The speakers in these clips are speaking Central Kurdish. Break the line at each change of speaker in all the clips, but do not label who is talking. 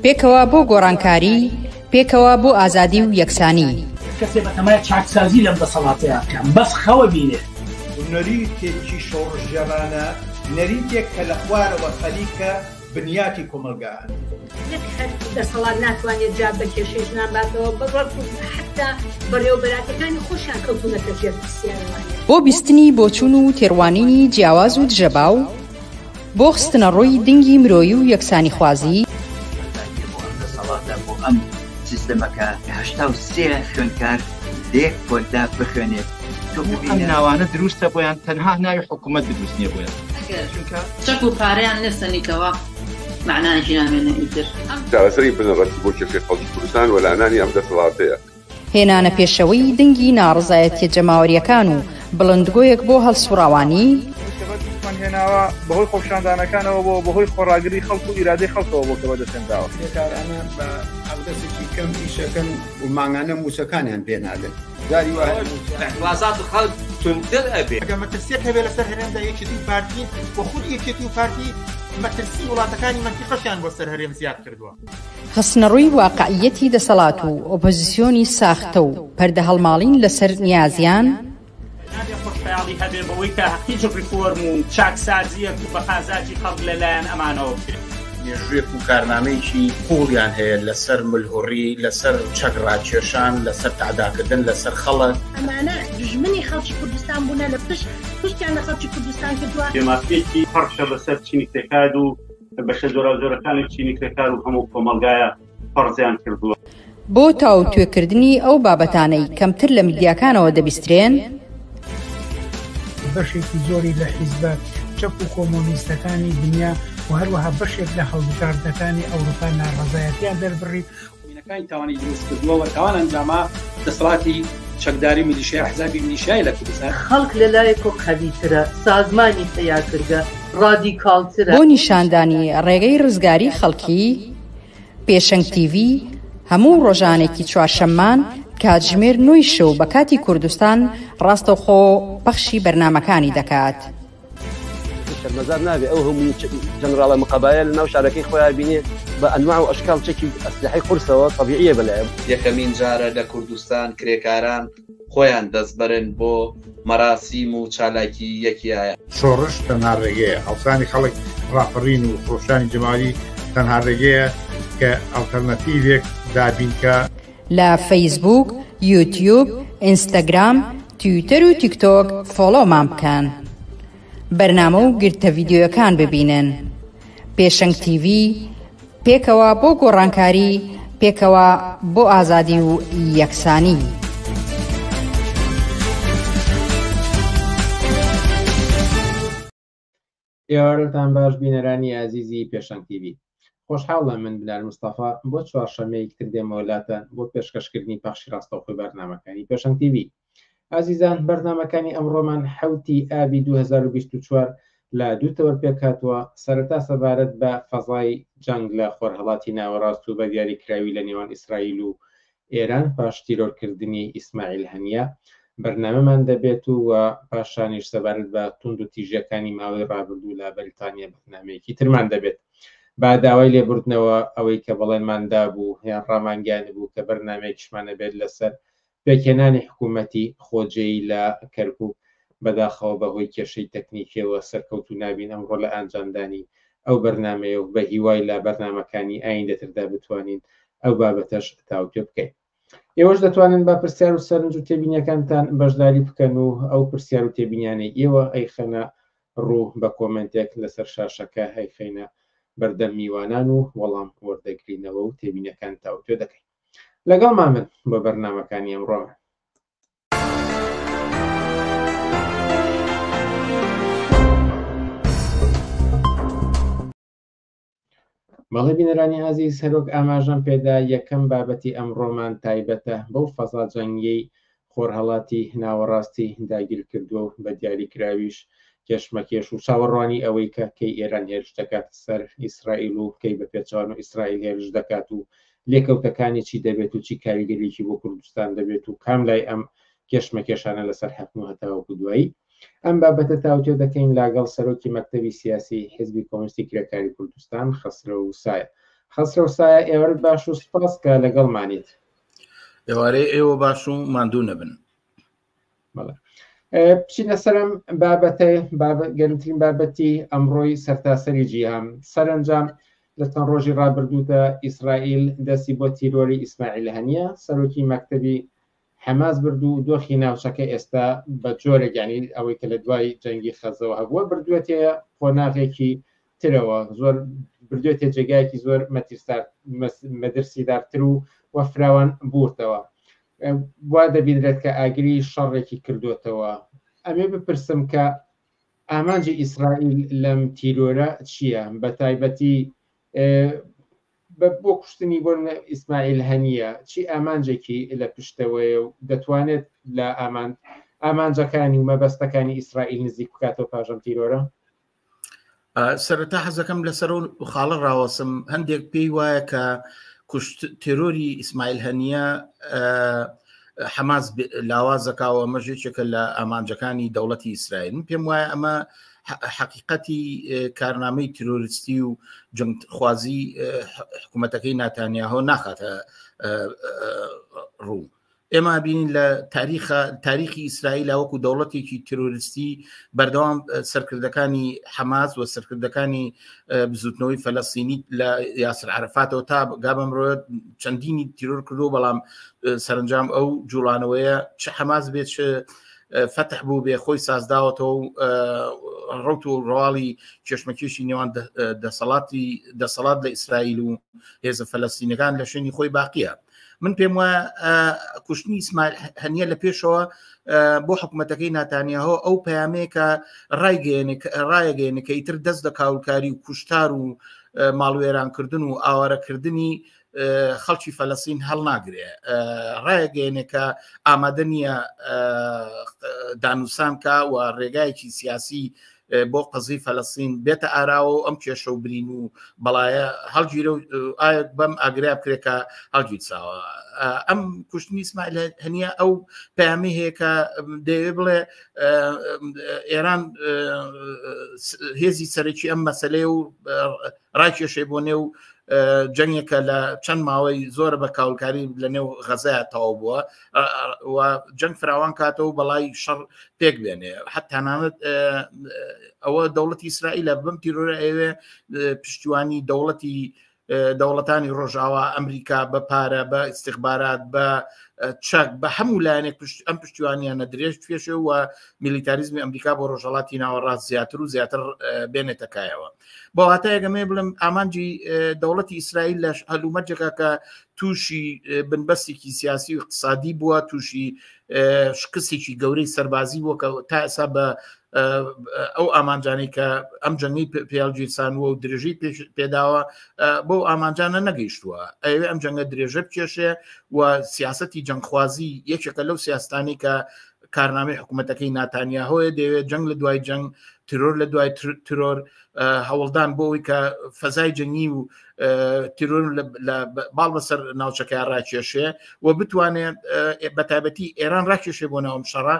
پێکەوە بۆ گۆڕانکاری، پێکەوە بۆ ئازادی و یەکسانی.
کەسێ بەتەمایە چاکسازی لەم دەسەڵاتەیا بکا بەس خەوە بینێ.
نەریتێکی شۆڕشگێڕانە، نەریتێک کە لە خوارەوە خەریکە بنیاتی کۆمەڵگا ئەنێت.
نەک هەر دەسەڵات ناتوانێت جواب بە کێشەی ژنان باتەوە، بەڵکو حەتتا بەڕێوەبەراتەکانی خۆشیان کەوتوونەتە ژێر پرسیارەوانە.
بۆ بیستنی بۆچوون و تێڕوانینی جیاواز و دژەباو، بۆ خستنەڕووی دنگی مرۆیی و یەکسانیخوازی.
ئازادییە بۆ ئەم دەسەڵاتە، بۆ ئەم سیستەمە کە 83 خوێندکار لە یەک پۆلدا بخوێنێت، تۆ
ئەم
ببینە.
ناوانە دروستە بۆیان تەنها ناوی حکومەت دروست نیە بۆیان.
ئەگەر
چونکە.
چەک و پارەیان لێ سەنیتەوە مەعنایەکی نامێنێ ئیتر.
چارەسەری بنەڕەتی بۆ کێشەی خەڵکی کوردستان وەلانانی ئەم دەسەڵاتەیە.
هێنانە پێشەوەی دەنگی ناڕەزایەتیە جەماوەریەکان و بڵندگۆیەک بۆ هەڵسوڕاوانی.
ئەوەی کە بەدەستمان هێناوە بەهۆی خۆپیشاندانەکانەوە بووە، بەهۆی خۆڕاگری خەڵک و ئیرادەی خەڵکەوە بووە کە بەدەستهێنراوە.
کرێکارانە بە حەقدەستێکی کەم ئیشەکەن و مانگانە مووچەکانیان پێ نادەن. جاری وا هەیە مووچە.
ئیعتڕازات خەڵک توندتر ئەبێ.
ئەگەر مەترسیەک هەبێ لەسەر هەرێمدا یەکێتی و پارتین و خودی یەکێتی و پارتی مەترسی وڵاتەکانی مەنتیقەشیان بۆ سەر هەرێم زیاد کردووە.
خستنەڕووی واقعییەتی دەسەڵات و ئۆپۆزیسیۆنی ساختە و پەردەهەڵماڵین لەسەر نیازیان.
نابێ خۆشخەیاڵی هەبێ بەوەی کە هیچ ڕیفۆرم و چاکسازییەک بە قازاجی خەڵک لە لایەن ئەمانەوە بکرێت.
مێژوویەک و کارنامەیەکی قووڵیان هەیە لەسەر ملهوڕی، لەسەر چەک ڕاکێشان، لەسەر تەعداکردن لەسەر خەڵک.
ئەمانە دوژمنی خەڵکی کوردستان بوونە لە پشت پشتیان لە خەڵکی کوردستان کردووە.
بێمافییەکی پڕشە بەسەر چینی کرێکار و بەشە جۆراوجۆرەکانی چینی کرێکار و هەموو کۆمەڵگایە فەرزیان کردووە.
بۆ تاوتوێکردنی ئەو بابەتانەی کەمتر لە میدیاکانەوە دەبیسترێن.
بەشێکی زۆری لە حیزبە چەپ و کۆمۆنیستەکانی دنیا و هەروەها بەشێک لە هەڵبژاردنەکانی ئەوروپا ناڕەزایەتیان دەربڕی.
مینەکانی تاوانی دروست کردووە و تاوان ئەنجاما دەسەڵاتی چەکداری میلیشیا ئەحزابی میلیشیای لە کوردستان.
خەڵک لە لایەکۆ قەویترە، سازمانی پەیا کردگە، ڕادیکاڵترە.
بۆ نیشاندانی ڕێگەی ڕزگاری خەڵکی، پێشەنگ تیڤی هەموو ڕۆژانێکی چوارشەممان کاتژمێر نۆی شەو بە کاتی کوردستان ڕاستەوخۆ پەخشی بەرنامەکانی دەکات.
شەرمەزار نابێ ئەو هەموو جەنراڵە مقەبایە لە ناو شارەکەی خۆیا بینێ بە ئەنواع و ئەشکال چەکی ئەسلحەی قورسەوە تەبیعیە بەلایەوە.
یەکەمین جارە لە کوردستان کرێکاران خۆیان دەستبەرن بۆ مەراسیم و چالاکی یەکیایە.
شۆڕش تەنها ڕێگەیە، هەڵسانی خەڵک، ڕاپەڕین و خرۆشانی جەماوەری تەنها ڕێگەیە کە ئەڵتەرناتیڤێک دابینکا.
لە فەیسبووک، یوتیوب، ئینستاگرام، تویتەر و تیکتۆک فۆڵۆمان بکەن. بەرنامە و گرتە ڤیدیۆیەکان ببینن. پێشەنگ تیڤی، پێکەوە بۆ گۆڕانکاری، پێکەوە بۆ ئازادی و یەکسانی.
ئێوارەتان باش بینەرانی ئازیزی پێشەنگ تیڤی. خۆشحاڵم من بلال مستەفا بۆ چوارشەممەیەکی تر دێمەوە لاتان بۆ پێشکەشکردنی پەخشی ڕاستەوخۆی بەرنامەکانی پێشەنگ تیڤی. ئازیزان بەرنامەکانی ئەمڕۆمان حەوتی ئابی 2024 لە دوو تەوەر پێکهاتووە، سەرەتا سەبارەت بە فەزای جەنگ لە خۆرهەڵاتی ناوەڕاست و بە دیاریکراوی لە نێوان ئیسرائیل و ئێران پاش تیرۆرکردنی ئیسماعیل هەنیە بەرنامەمان دەبێت و و پاشانیش سەبارەت بە توندوتیژیەکانی ماوەی ڕابردوو لە بەریتانیا بەرنامەیەکی ترمان دەبێت. با داوای لێبوردنەوە ئەوەی کە بەڵێنمان دابوو یان ڕامانگەیاندبوو کە بەرنامەیەکیشمان ئەبێت لەسەر پێکهێنانی حکوومەتی خۆجێی لە کەرکووک، بەداخەوە بە هۆی کێشەی تەکنیکیەوە سەرکەوتوو نابین ئەمڕۆ لە ئانجامدانی ئەو بەرنامەیە و بە هیوای لە بەرنامەکانی ئایندەتردا بتوانین ئەو بابەتەش تاوتوێ بکەین. ئێوەش دەتوانن بە پرسیار و سەرنج و تێبینیەکانتان بەشداری بکەن و ئەو پرسیار و تێبینیانەی ئێوە ئەیخەنە ڕوو بە کۆمێنتێک لەسەر شاشەکە ئەیخەینە بەردەم میوانان و وەڵام وەردەگرینەوە و تێبینیەکان تاوتوێ دەکەین. لەگەڵمان بن بۆ بەرنامەکانی ئەمڕۆمان. بەڵێ بینەرانی ئازیز هەروەک ئاماژەم پێدا یەکەم بابەتی ئەمڕۆمان تایبەتە بەو فەزا جەنگیەی خۆرهەڵاتی ناوەڕاستی داگیر کردووە و بە دیاریکراویش کێشمەکێش و چاوەڕوانی ئەوەی کە کەی ئێران هێرش دەکات سەر ئیسرائیل و کەی بە پێچەوان و ئیسرائیل هێرش دەکات و لێکەوتەکانی چی دەبێت و چی کاریگەریی بۆ کوردستان دەبێت و کام لای ئەم کێشمەکێشانە لەسەر حەقن و هەتاوەکو دوایی ئەم بابەتە تاوتوێ دەکەین لاگەڵ سەرۆکی مەکتەبی سیاسی حزبی کۆمۆنیستی کرێکاری کوردستان خەسرەو سایە. خەسرەو سایە ئێوارت باش و سپاس کە لەگەڵمانیت.
ئێوارەی ئێوە باش و ماندوو نەبن.
بەڵێ بچینە سەرم بابەتە گەرمترین بابەتی ئەمڕۆی سەرتاسەری جیهان سەرەنجام لە چەند ڕۆژی ڕابردوودا ئیسرائیل دەستی بۆ تیرۆری ئیسماعیل هەنیە سەرۆکی مەکتەبی حەماس برد و دۆخی ناوچەکە ئێستا بە جۆرێک یانی ئەوەی کە لە دوای جەنگی خەزەوە هەبووە بردوێتێ قۆناغێکی ترەوە زۆر بردوێتێ جێگایەکی زۆر مەترسیدارتر و وە فراوان بووتەوە وا دەبینرێت کە ئاگری شەڕێکی کردوێتەوە ئەمێ بپرسم کە ئامانجی ئیسرائیل لەم تیرۆرە چییە بە تایبەتی بۆ کوشتنی بۆ ئیسماعیل هەنییە چی ئامانجێکی لە پشتەوەیە و دەتوانێت لە ئامانجەکانی و مەبەستەکانی ئیسرائیل نزیک بکاتەوە پاش ئەم تیرۆرە؟
سەرەتا حەزەکەم لەسەر و خاڵە ڕاوەسم هەندێک پێی وایە کە کوشت تێرۆری ئیسماعیل هەنیە حەماس لاوازەکاوە ئەمەش یەکێکە لە ئامانجەکانی دەوڵەتی ئیسرائیل من پێم وایە ئەمە حەقیقەتی کارنامەی تیرۆریستی و جەنگخوازی حکوومەتەکەی ناتانیاهۆ ناخاتە ڕوو ئێمە بینین لە تاریخە تاریخی ئیسرائیل وەکو دەوڵەتێکی تیرۆریستی بەردەوام سەرکردەکانی حەماس و سەرکردەکانی بزوتنەوەی فەلەستینی لە یاسر عرفاتەوە تا گابەمڕۆ چەندینی تیرۆر کردو بەڵام سەرنجام ئەو جوڵانەوەیە چ حەماس بێت چ فەتح بوو بێ خۆی سازداوەتەوە و ڕوت و ڕواڵی کێشمەکێشی نێوان دەسەڵاتی دەسەڵات لە ئیسرائیل و هێزە فەلەستینەکان لە شوێنی خۆی باقیە من پێم وایە کوشتنی ئیسماعیل هەنیە لە پێشەوە بۆ حکوومەتەکەی ناتانیاهۆ ئەو پەیامەیە کە ڕایگەیەنێ ڕایەگەیەنێ کە ئیتر دەست لە کاولکاری و کوشتار و ماڵوێرانکردن و ئاوارەکردنی خەڵکی فەلەسین هەڵناگرێ ڕایەگەیەنێ کە ئامادە نییە دانوسان کا و ڕێگایەکی سیاسی بۆ قەزی فەلەسین بێتە ئاراوە و ئەم کێشە و برین و بەڵایە هەڵگیرە و ئایا بەم ئاگرا بکرێت کە هەڵگیرساوە ئەم کوشتنی ئیسماعیل هەنیە ئەو پەیامی هەیە کە دەیەوێت بڵێ ئێران هێزی سەرەکی ئەم مەسلەیە و ڕاکێشێ بۆ نێو جەنگێکە لە چەند ماوەی زۆرە بە کاولکاری لە نێو غەزای تەواو بووە و جەنگ فراوان کاتەوە بەڵای شەڕ پێک بێنێ حتانانەت ئەوە دەوڵەتی ئیسرائیلە بەم تیرۆرە ئەوێ پشتیوانی دەوڵەتی دەوڵەتانی ڕۆژاوا ئەمریکا بە پارە بە ئیستیخبارات بە چەک بە هەموو لایەنێک پشت ئەم پشتیوانیانە درێژ پێشێ و میلیتاریزمی ئەمریکا بۆ ڕۆژهڵاتی ناوەڕاست زیاتر و زیاتر بێنێتە کایەوە بە واتایەک ئەمەیە بڵێم ئامانجی دەوڵەتی ئیسرائیل لە هەلومەرجێکا کە تووشی بنبەستێکی سیاسی و اقتصادی بووە تووشی شکستێکی گەورەی سەربازی بووە کە تا ئێستا بە ئەو ئامانجانەی کە ئەم جەنگی پێڵگیرسانوە و درێژەی پێداوە بۆ ئامانجانە نەگەیشتووە ئەوێ ئەم جەنگە درێژە بکێشێ و سیاستی جەنگخوازی یەکێکە لەو سیاستانی کە کارنامەی حکوومەتەکەی ناتانیاهۆیە دەیەوێت جەنگ لە دوای جەنگ ترۆر لە دوای ترۆر هەوڵدان بۆ ئەوی کە فەزای جەنگی و ترۆر لە باڵ بەسەر ناوچەکە ڕاکێشێ و بتوانێت بە تایبەتی ئێران ڕاکێشێ بۆ ناوم شەڕە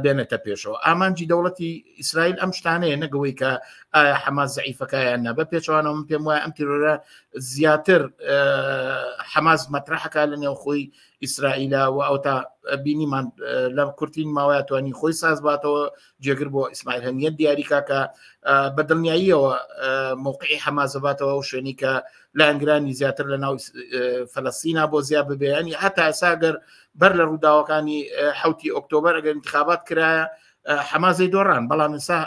بێنێتە پێشەوە ئامانجی دەوڵەتی ئیسرائیل ئەم شتانەیە نەگەوەی کە ئایا حەماس زەعیفەکایان نە بە پێچوانەوە من پێم وایە ئەم تیرۆرە زیاتر حەماس مەترحەکە لە نێوخۆی ئیسرائیلە و ئەوتا بینیمان لە کورتین ماوەیە توانی خۆی ساز باتەوە جێگر بۆ ئیسماعیل هەنیە دیاریکا کە بە دڵنیاییەوە موقعی حەمازەباتەوە و شوێنی کە لایەنگرانی زیاتر لە ناو فەلەستینا بۆ زیاد ببێنی هەتا ئێستا گەر بەر لە ڕووداوەکانی حوتی ئۆکتۆبەر ئەگەر انتخابات کرایە حەمازەی دۆڕان بەڵام ئێستا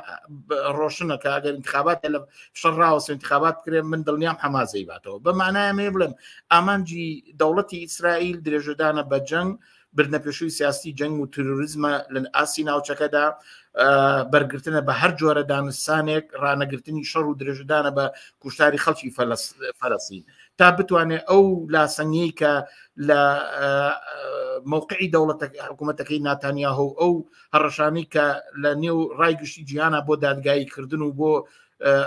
ڕۆشنە کە ئەگەر انتخابات لە شەڕ ڕاوەست انتخابات بکرێن من دڵنیام حەمازەی باتەوە بە معنای ئەمەیە بڵێم ئامانجی دەوڵەتی ئیسرائیل درێژەدانە بە جەنگ بردنە پێشووی سیاسی جەنگ و تیرۆریزمە لە ئاستی ناوچەکەدا بەرگرتنە بە هەر جۆرە دانوستانێک ڕانەگرتنی شەڕ و درێژەدانە بە کوشتاری خەڵکی فەلەستین تا بتوانێت ئەو لاسەنگیەی کە لە موقعی دەوڵەتە حکوومەتەکەی ناتانیاهۆ و ئەو هەڕەشانەی کە لە نێو ڕای گشتی جیهانە بۆ دادگایی کردن و بۆ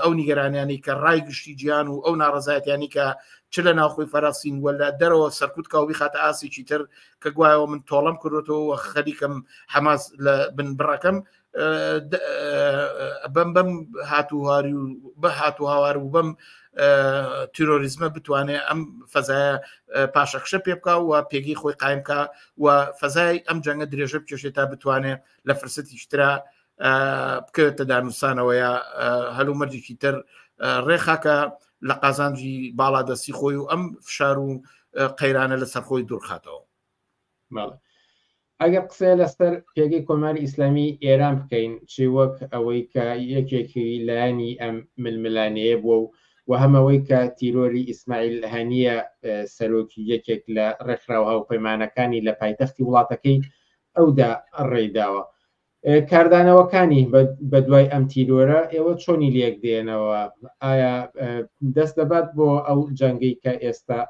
ئەو نیگەرانیانی کە ڕای گشتی جیهان و ئەو ناڕزایەتیانی کە چ لە ناوخۆی فەرەسین و لە دەرەوە سەرکوت کا و بیخاتە ئاسێکی تر کە گوایەوە من تۆڵەم کردوەوە و خەریکم حەماس لە بن بڕەکەم. بەم بەم هاتوهاری و بە هاتو هاوار و بەم تیرۆریزمە بتوانێت ئەم فەزایە پاشەکشە پێ بکە و پێگەی خۆی قایمکە و فەزای ئەم جەنگە درێژە بکێشێت تا بتوانێت لە فرسەتیشترا بکەوێتە دانوسانەوە یا هەلومەرجێکی تر ڕێخاکە لە قازانجی باڵادەستی خۆی و ئەم فشار و قەیرانە لەسەر خۆی دوورخاتەوە.
ئەگەر قسە لەسەر پێگەی کۆماری ئیسلامی ئێران بکەین چی وەک ئەوەی کە یەکێکی لایەنی ئەم ململانێیە بووە و و هەمەوەی کە تیرۆری ئیسماعیل هەنیە سەرۆکی یەکێک لە ڕێکخراو هاوپەیمانەکانی لە پایتەختی وڵاتەکەی ئەودا ڕێیداوە کاردانەوەکانی بەدوای ئەم تیرۆرە ئێوە چۆنی لێک دێنەوە؟ ئایا دەست دەبات بۆ ئەو جەنگەی کە ئێستا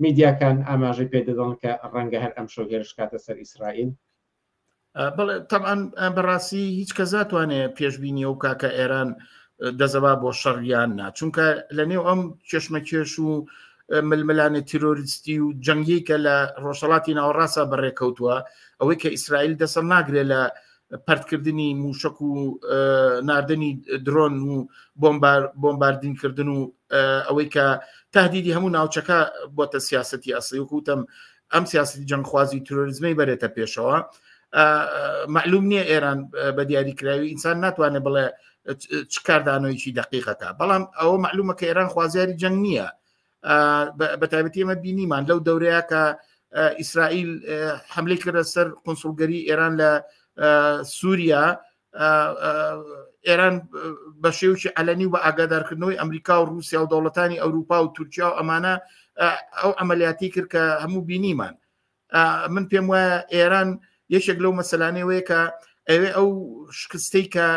میدیاکان ئاماژەی پێدەدەن کە ڕەنگە هەر ئەمشەو هێرش کاتە سەر ئیسرائیل؟
بەڵێ تەبعەن بەڕاستی هیچ کەس ناتوانێت پێشبینی ئەو بکا کە ئێران دەزەبا بۆ شەڕ یان نا چونکە لە نێو ئەم کێشمەکێش و ململانێ تیرۆریستی و جەنگی کە لە ڕۆژهڵاتی ناوەڕاستە بەڕێکەوتووە ئەوەی کە ئیسرائیل دەسەڵ ناگرێت لە پەرتکردنی موشک و ناردنی درۆن و بۆمباردینکردن و ئەوەی کە تهدیدی هەموو ناوچەکە بۆتە سیاستی ئەسلی وکوتم ئەم سیاستی جەنگخوازی ترۆریزمەی بەرێتە پێشەوە معلوم نییە ئێران بە دیاریکراوی ئینسان ناتوانێت بڵێ چ کاردانەوەیکی دقیقەکە بەڵام ئەوە معلومە کە ئێران خوازیاری جەنگ نییە بە تایبەتی ئێمە بینیمان لەو دەورەیە کە ئیسرائیل حملەی کردە سەر قنسڵگەری ئێران لە سووریا ئێران بە شێوکی علەنی و بە ئاگادارکردنەوەی ئەمریکا و رووسیا و دەوڵەتانی ئەوروپا و تورکیا و ئەمانە ئەو ئەمەلیاتی کرد کە هەموو بینیمان من پێم وایە ئێران یەکێک لەو مەسەلانەوەیە کە ئەوێ ئەو شکستەی کە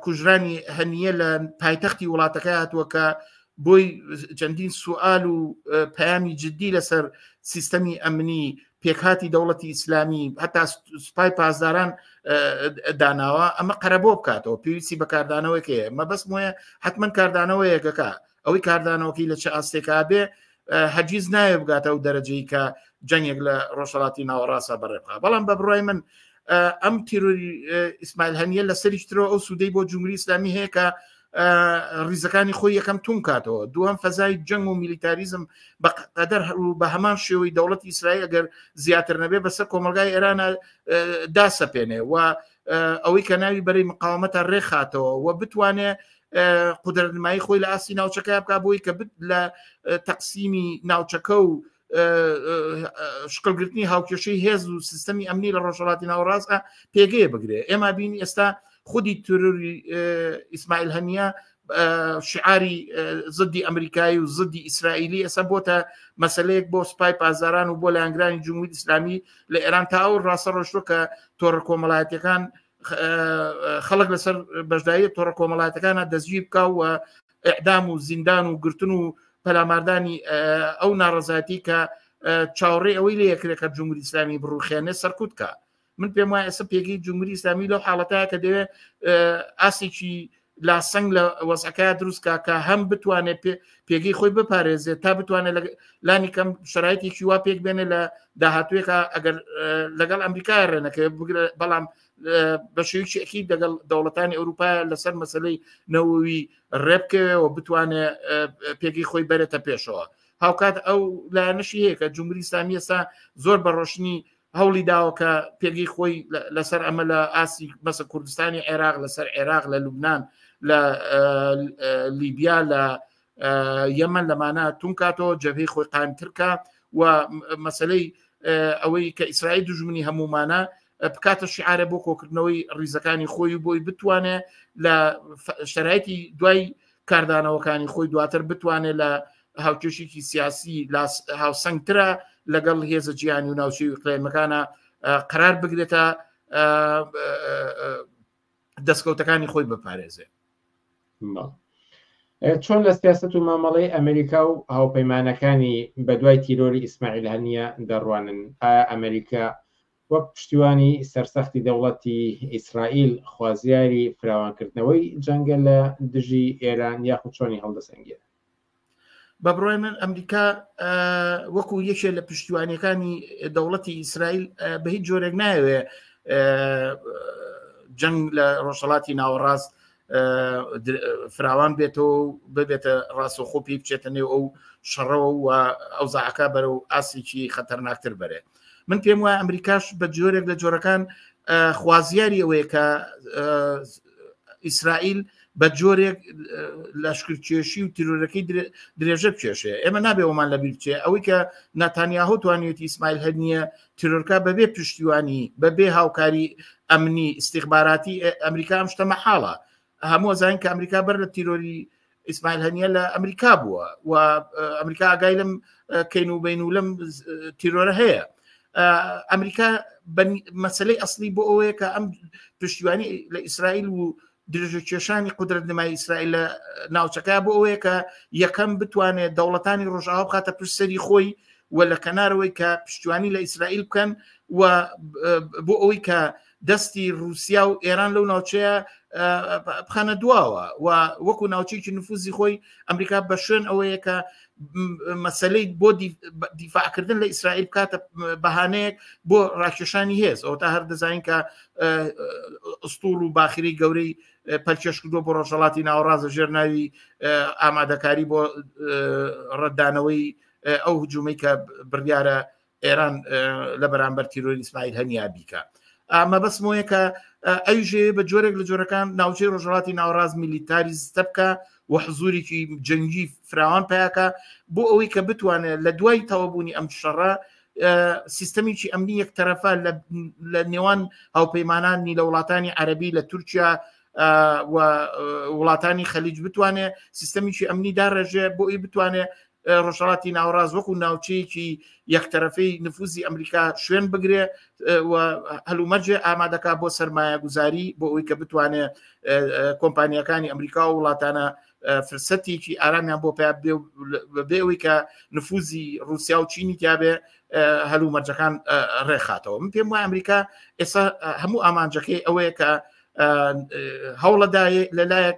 کوژرانی هەنیە لە پایتەختی وڵاتەکە هاتووە کە بۆی چەندین سوال و پەیامی جددی لەسەر سیستەمی ئەمنی پێکهاتی دەوڵەتی ئیسلامی هەتا سوپای پاسداران داناوە ئەمە قەرەبۆ بکاتەوە پێویستی بە کاردانەوەیەک مەبەست وایە حتمما کاردانەوەیەکەکە ئەوەی کاردانەوەکەی لە چ ئاستێکا بێ هەرگیز ناوێ بگاتە ئەو دەرەجەی کە جەنگێک لە ڕۆژهەڵاتی ناوەڕاستە بەڕێ بخا بەڵام بە بڕای من ئەم تیرۆری ئیسماعیل هەنیە لە سەریش ترەوە ئەو سوودەی بۆ جمهوری ئیسلامی هەیە کە ریزەکانی خۆی یەکەم تون کاتەوە دووەم فەزای جەنگ و میلیتاریزم بە قەدەر و بە هەمان شێوەی دەوڵەتی ئیسرائیل ئەگەر زیاتر نەبێ بەسەر کۆمەلگای ئێرانە داسەپێنێ و ئەوەی کە ناوی بەرەی مقاومەتە ڕێخاتەوە و بتوانێ قودرەتنمایی خۆی لە ئاستی ناوچەکە بک بۆی کە لە تەقسیمی ناوچەکە و شکلگرتنی هاوکێشەی هێز و سیستەمی ئەمنی لە ڕۆژهڵاتی ناوەڕاستە پێگەیە بگرێ ئێمە بینی ئێستا خودی ترۆری ئیسماعیل هەنیە شعاری زدی ئەمریکایی و زدی ئیسرائیلی ئێستا بۆتە مەسلەیەک بۆ سوپای پاسداران و بۆ لایەنگرانی جمهوری ئیسلامی لە ئێران تا ئەو ڕاستە ڕۆشتوە کە تۆڕە کۆمەڵایەتەکان خەڵک لەسەر بەشداری تۆڕە کۆمەڵاتەکانە دەستگیر بکە و ئەعدام و زیندان و گرتن و پەلاماردانی ئەو ناڕزاتی کە چاوەڕێ ئەوەی لێ یەکرێت کە جمهوری ئیسلامی بڕوخێنێ سەرکوت کە من پێم وایە ئێستا پێگەی جمهوری ئیسلامی لەو حاڵەتەیە کە دەوێت ئاسێکی لاسەنگ لە وەزعەکە دروست کا کە هەم بتوانێت پێگەی خۆی بپارێزێت تا بتوانێت لانی کەم شرایتێکی وا پێک بێنێ لە داهاتوێکە ئەگەر لەگەڵ ئەمریکا ڕێنەکەوێت بگرە بەڵام بە شێوەیەکی ئەکید لەگەڵ دەوڵەتانی ئەوروپا لەسەر مەسلەی نەوەوی ڕێبکەوێ و بتوانێت پێگەی خۆی بەرێتە پێشەوە هاوکات ئەو لایەنەشی هەیە کە جمهوری ئیسلامی ئێستا زۆر بە ڕۆشنی هەوڵی داوە کە پێگەی خۆی لەسەر ئەمە لە ئاسی مەسە کوردستانی عێراق لەسەر عێراق لە لوبناان لە لیبیا لە یەمەن لەمانە تون کاتەوە جەبهەی خۆی قایمترکە و مەسلەی ئەوەی کە ئیسرائیل دژمنی هەمومانە بکاتە شعارە بۆ کۆکردنەوەی ریزەکانی خۆی و بۆی بتوانێت لە شرایطی دوای کاردانەوەکانی خۆی دواتر بتوانێت لە هاوکێشێکی سیاسی هاوسەنگترە لەگەڵ هێزە جیهانی و ناوچەی قلێمەکانە قرار بگرێتە دەستکەوتەکانی خۆی بپارێزێ.
چۆن لە سیاست و مامەڵەی ئەمریکا و هاوپەیمانەکانی بەدوای تیرۆری ئیسماعیل هەنیە دەڕوانن؟ ئایا ئەمریکا وەک پشتیوانی سەرسەختی دەوڵەتی ئیسرائیل خوازیاری فراوانکردنەوەی جەنگە لە دژی ئێران یاخود چۆنی هەڵدەسەنگێنن؟
بە بڕای من ئەمریکا وەکو یەکێ لە پشتیوانیەکانی دەوڵەتی ئیسرائیل بە هیچ جۆرێک ناوێ جەنگ لە ڕۆژهڵاتی ناوەڕاست فراوان بێتەوە و ببێتە ڕاستەوخۆ پێی بچێتە نێو ئەو شەڕەوە و ئەو زاعەکە بەرەو ئاسێکی خەتەرناکتر بەرێ من پێم وایە ئەمریکاش بە جۆرێک لە جۆرەکان خوازیاری ئەوەیە کە ئیسرائیل بە جۆرێک لەشکرکێشی و تیرۆرەکەی درێژە بکێشێ ئێمە نابێ ئەومان لەبیر بچێ ئەوەی کە ناتانیاهۆ توانیوێتی ئیسماعیل هەنیە تیرۆرکە بەبێ پشتیوانی بەبێ هاوکاری ئەمنی ئیستیخباراتی ئەمریکا ئەم شتە مەحاڵە هەموو زانین کە ئەمریکا بەر لە تیرۆری ئیسماعیل هەنیە لە ئەمریکا بووە و ئەمریکا ئاگای لەم کەین و بین و لەم تیرۆرە هەیە ئەمریکا مەسلەی ئەسلی بۆ ئەوەیە کە ئەم پشتیوانی لە ئیسرائیل و درێژە کێشانی قدرەت نمای ئیسرائیل لە ناوچەکە بۆ ئەوەیە کە یەکەم بتوانێت دەوڵەتانی ڕۆژئاوا بخاتە پشت سەری خۆی و لە کەنارەوەی کە پشتیوانی لە ئیسرائیل بکەن و بۆ ئەوەی کە دەستی رووسیا و ئێران لەو ناوچەیە بخەنە دواوە و وەکو ناوچێکی نفوزی خۆی ئەمریکا بە شوێن ئەوەیە کە مەسلەی بۆ دیفاعکردن لە ئیسرائیل بکاتە بەهانەیەک بۆ ڕاکێشانی هێز ئەو تا هەر دەزانین کە ئوستوڵ و باخیری گەورەی پەلکێش کردووە بۆ ڕۆژهڵاتی ناوەڕاستە ژێر ناوی ئامادەکاری بۆ ڕەتدانەوەی ئەو هجوومەی کە بڕیارە ئێران لە بەرامبەر تیرۆری ئیسماعیل هەنیا بیکە مەبەستمەوەیە کە ئەویشێ بە جۆرێک لە جۆرەکان ناوچەی ڕۆژهڵاتی ناوەڕاست میلیتاریزە بکە و حزوریکی جەنگی فراوان پیاکە بۆ ئەوەی کە بتوانێت لە دوای تەوابوونی ئەم شەڕە سیستەمێکی ئەمنی یەک تەرەفە لە نێوان هاوپەیمانانی لە وڵاتانی عەربی لە تورکیا و وڵاتانی خەلیج بتوانێت سیستەمێکی ئەمنی داڕێژێ بۆ ئەوی بتوانێت ڕۆژهڵاتی ناوەڕاست وەکو ناوچەیەکی یەکتەرەفەی نفوزی ئەمریکا شوێن بگرێ و هەلومەرجێ ئامادەکا بۆ سەرمایەگوزاری بۆ ئەوی کە بتوانێت کۆمپانیەکانی ئەمریکا و وڵاتانە فرسەتێکی ئارامیان بۆ پیا بێ ئەوی کە نفوزی رووسیا و چینی تیاابێ هەلو مەرجەکان ڕێخاتەوە من پێم وای ئەمریکا ئێستا هەموو ئامانجەکەی ئەوەیە کە هەوڵەدایە لەلایەک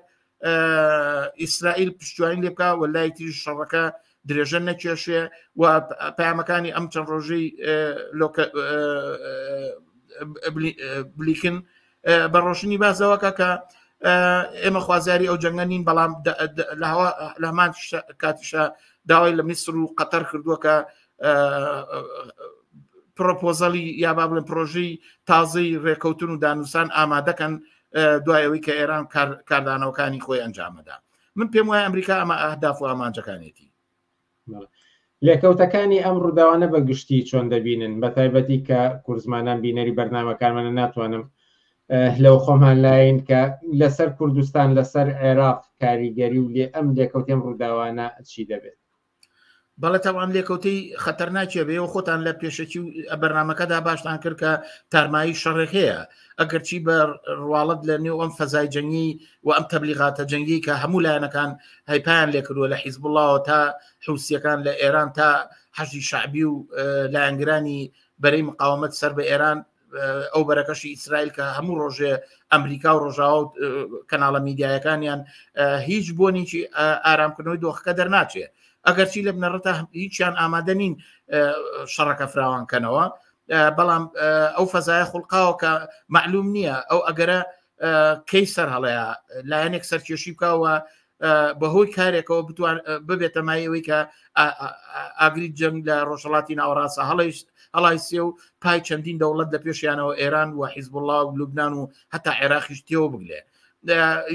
ئیسرائیل پشتیوانی لێ بکە و لای تری شەڕەکە درێژە نەکێشێ و پامەکانی ئەم چەند ڕۆژەی بلیکن بە ڕۆشنی بازەوەکە کە ئێمە خوازیاری ئەو جەنگە نین بەڵام لە هەمان کاتیشە داوای لە میسر و قەتەر کردووە کە پرۆپۆزەلی یا با بڵێن پرۆژەی تازەی ڕێکەوتن و دانوسان ئامادەکەن دوای ئەوەی کە ئێران کاردانەوەکانی خۆی ئەنجامەدا من پێم وایە ئەمریکا ئەمە ئەهداف و ئامانجەکانێتی
لێکەوتەکانی ئەم ڕووداوانە بە گشتی چۆن دەبینن بە تایبەتی کە کورزمانان بینەری بەرنمەکانمانە ناتوانم لەو خۆمان لاین کە لەسەر کوردستان لەسەر عێراق کاریگەری و لێ ئەم لێکەوتێم ڕووداوانە چی دەبێت
بەڵێ تاوان لێکەوتەی خەتەرناکیە بێ و خۆتان لە پێشەکی و بەرنمەکەدا باشتان کرد کە تارمایی شەڕێک هەیە ئەگەرچی بە ڕواڵەت لە نێو ئەم فەزای جەنگی و ئەم تەبلیغاتە جەنگی کە هەموو لایەنەکان هەیپیان لێکردووە لە حیزب اللهەوە تا حوسیەکان لە ئێران تا حەشدی شعبی و لایەنگرانی بەرەی مقاومەت سەر بە ئێران ئەو بەرەکەشی ئیسرائیل کە هەموو ڕۆژێ ئەمریکا و ڕۆژاوا و کەناڵە میدیایەکانیان هیچ بۆنێکی ئارامکردنەوەی دۆخەکە دەرناچێ ئەگەرچی لە بنەڕەتا هیچیان ئامادە نین شەڕەکە فراوانکەنەوە بەڵام ئەو فەزایە خوڵقاوە کە معلوم نییە ئەو ئەگەرە کەی سەر هەڵەیە لایەنێک سەرکێشی بکەوە بەهۆی کارێکەوە بتوان ببێتە مای ئەوەی کە ئاگری جەنگ لە ڕۆژهڵاتی ناوەڕاستە هەڵیش هەڵایسێ و پای چەندین دەوڵەت لە پێشیانەوە ئێران و حیزب الله و لوبناان و هەتا عێراقیش تێوە بگلێ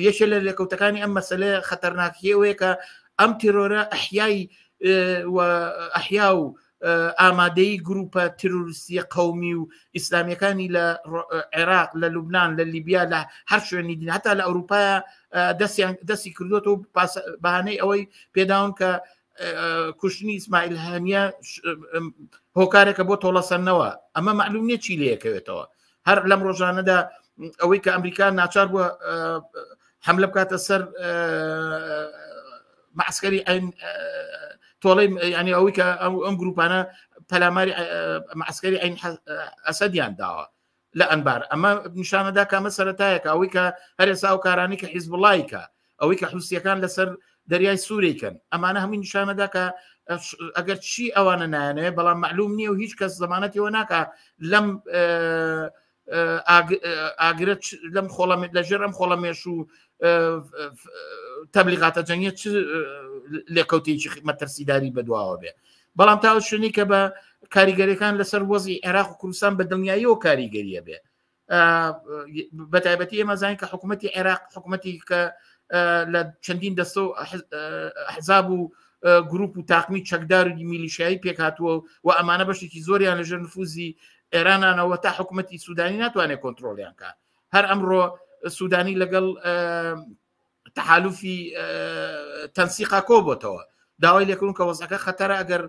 یەکێ لە لێکەوتەکانی ئەم مەسلەیە خەتەرناکی ئەوەیە کە ئەم تێرۆرە ئەحیای و ئەحیا و ئامادەی گروپە تیرۆریستیە قەومی و ئیسلامیەکانی لە عێراق لە لوبناان لە لیبیا لە هەر شوێنی دین هەتا لە ئەوروپا دەستیان دەستی کردوێتەوە بەهانەی ئەوەی پێداون کە کوشتنی ئیسماعیل هەنیە هۆکارێکە بۆ تۆڵەسەندنەوە ئەمە معلوم نییە چی لەکەوێتەوە هەر لەم ڕۆژانەدا ئەوەی کە ئەمریکا ناچار بووە حملە بکاتە سەر معسکەری عین تۆڵەی ینی ئەوەی کە ئەم گروپانە پەلاماری معسکەری عین ئەسەدیان داوە لە ئەنبار ئەمە نیشانەدا کامە سەتایەکە ئەوەی کە هەرێسا ئەو کارانی کە حیزبڵایکە ئەوەی کە حوسیەکان لەسەر دەریای سوورێکن ئەمانە هەمووی نیشانەدا کە ئەگەر چی ئەوانە نایەنەوە بەڵام معلوم نییە و هیچ کەس زمانەتەوە ناکە لەم ئاگرە لەم خۆڵە لەژێر ئەم خۆڵە مێش و تەبلیغاتە جەنگە چ لێکەوتێکی مەترسیداری بەدواوە بێ بەڵام تا شوێنی کە بە کاریگەریەکان لەسەر وەزی عێراق و کوردستان بە دڵنیاییەوە کاریگەریە بێ بە تایبەتی ئێمە زانین کە حکوومەتتی عێراق حکوومەتی کە لە چەندین دەستە و حزاب و گروپ و تاقمی چەکدار و میلیشایی پێکهاتووە و ئەمانە بەشێکی زۆریان لەژێر نفوزی ئێرانانەوە تا حکوومەتتی سوودانی ناتوانێت کۆنتترۆلیان کە هەر ئەمڕۆ سوودانی لەگەڵ تەحالوفی تەنسیقا کۆ بۆتەوە داوای لێکردون کە وەزەکە خەتەرە ئەگەر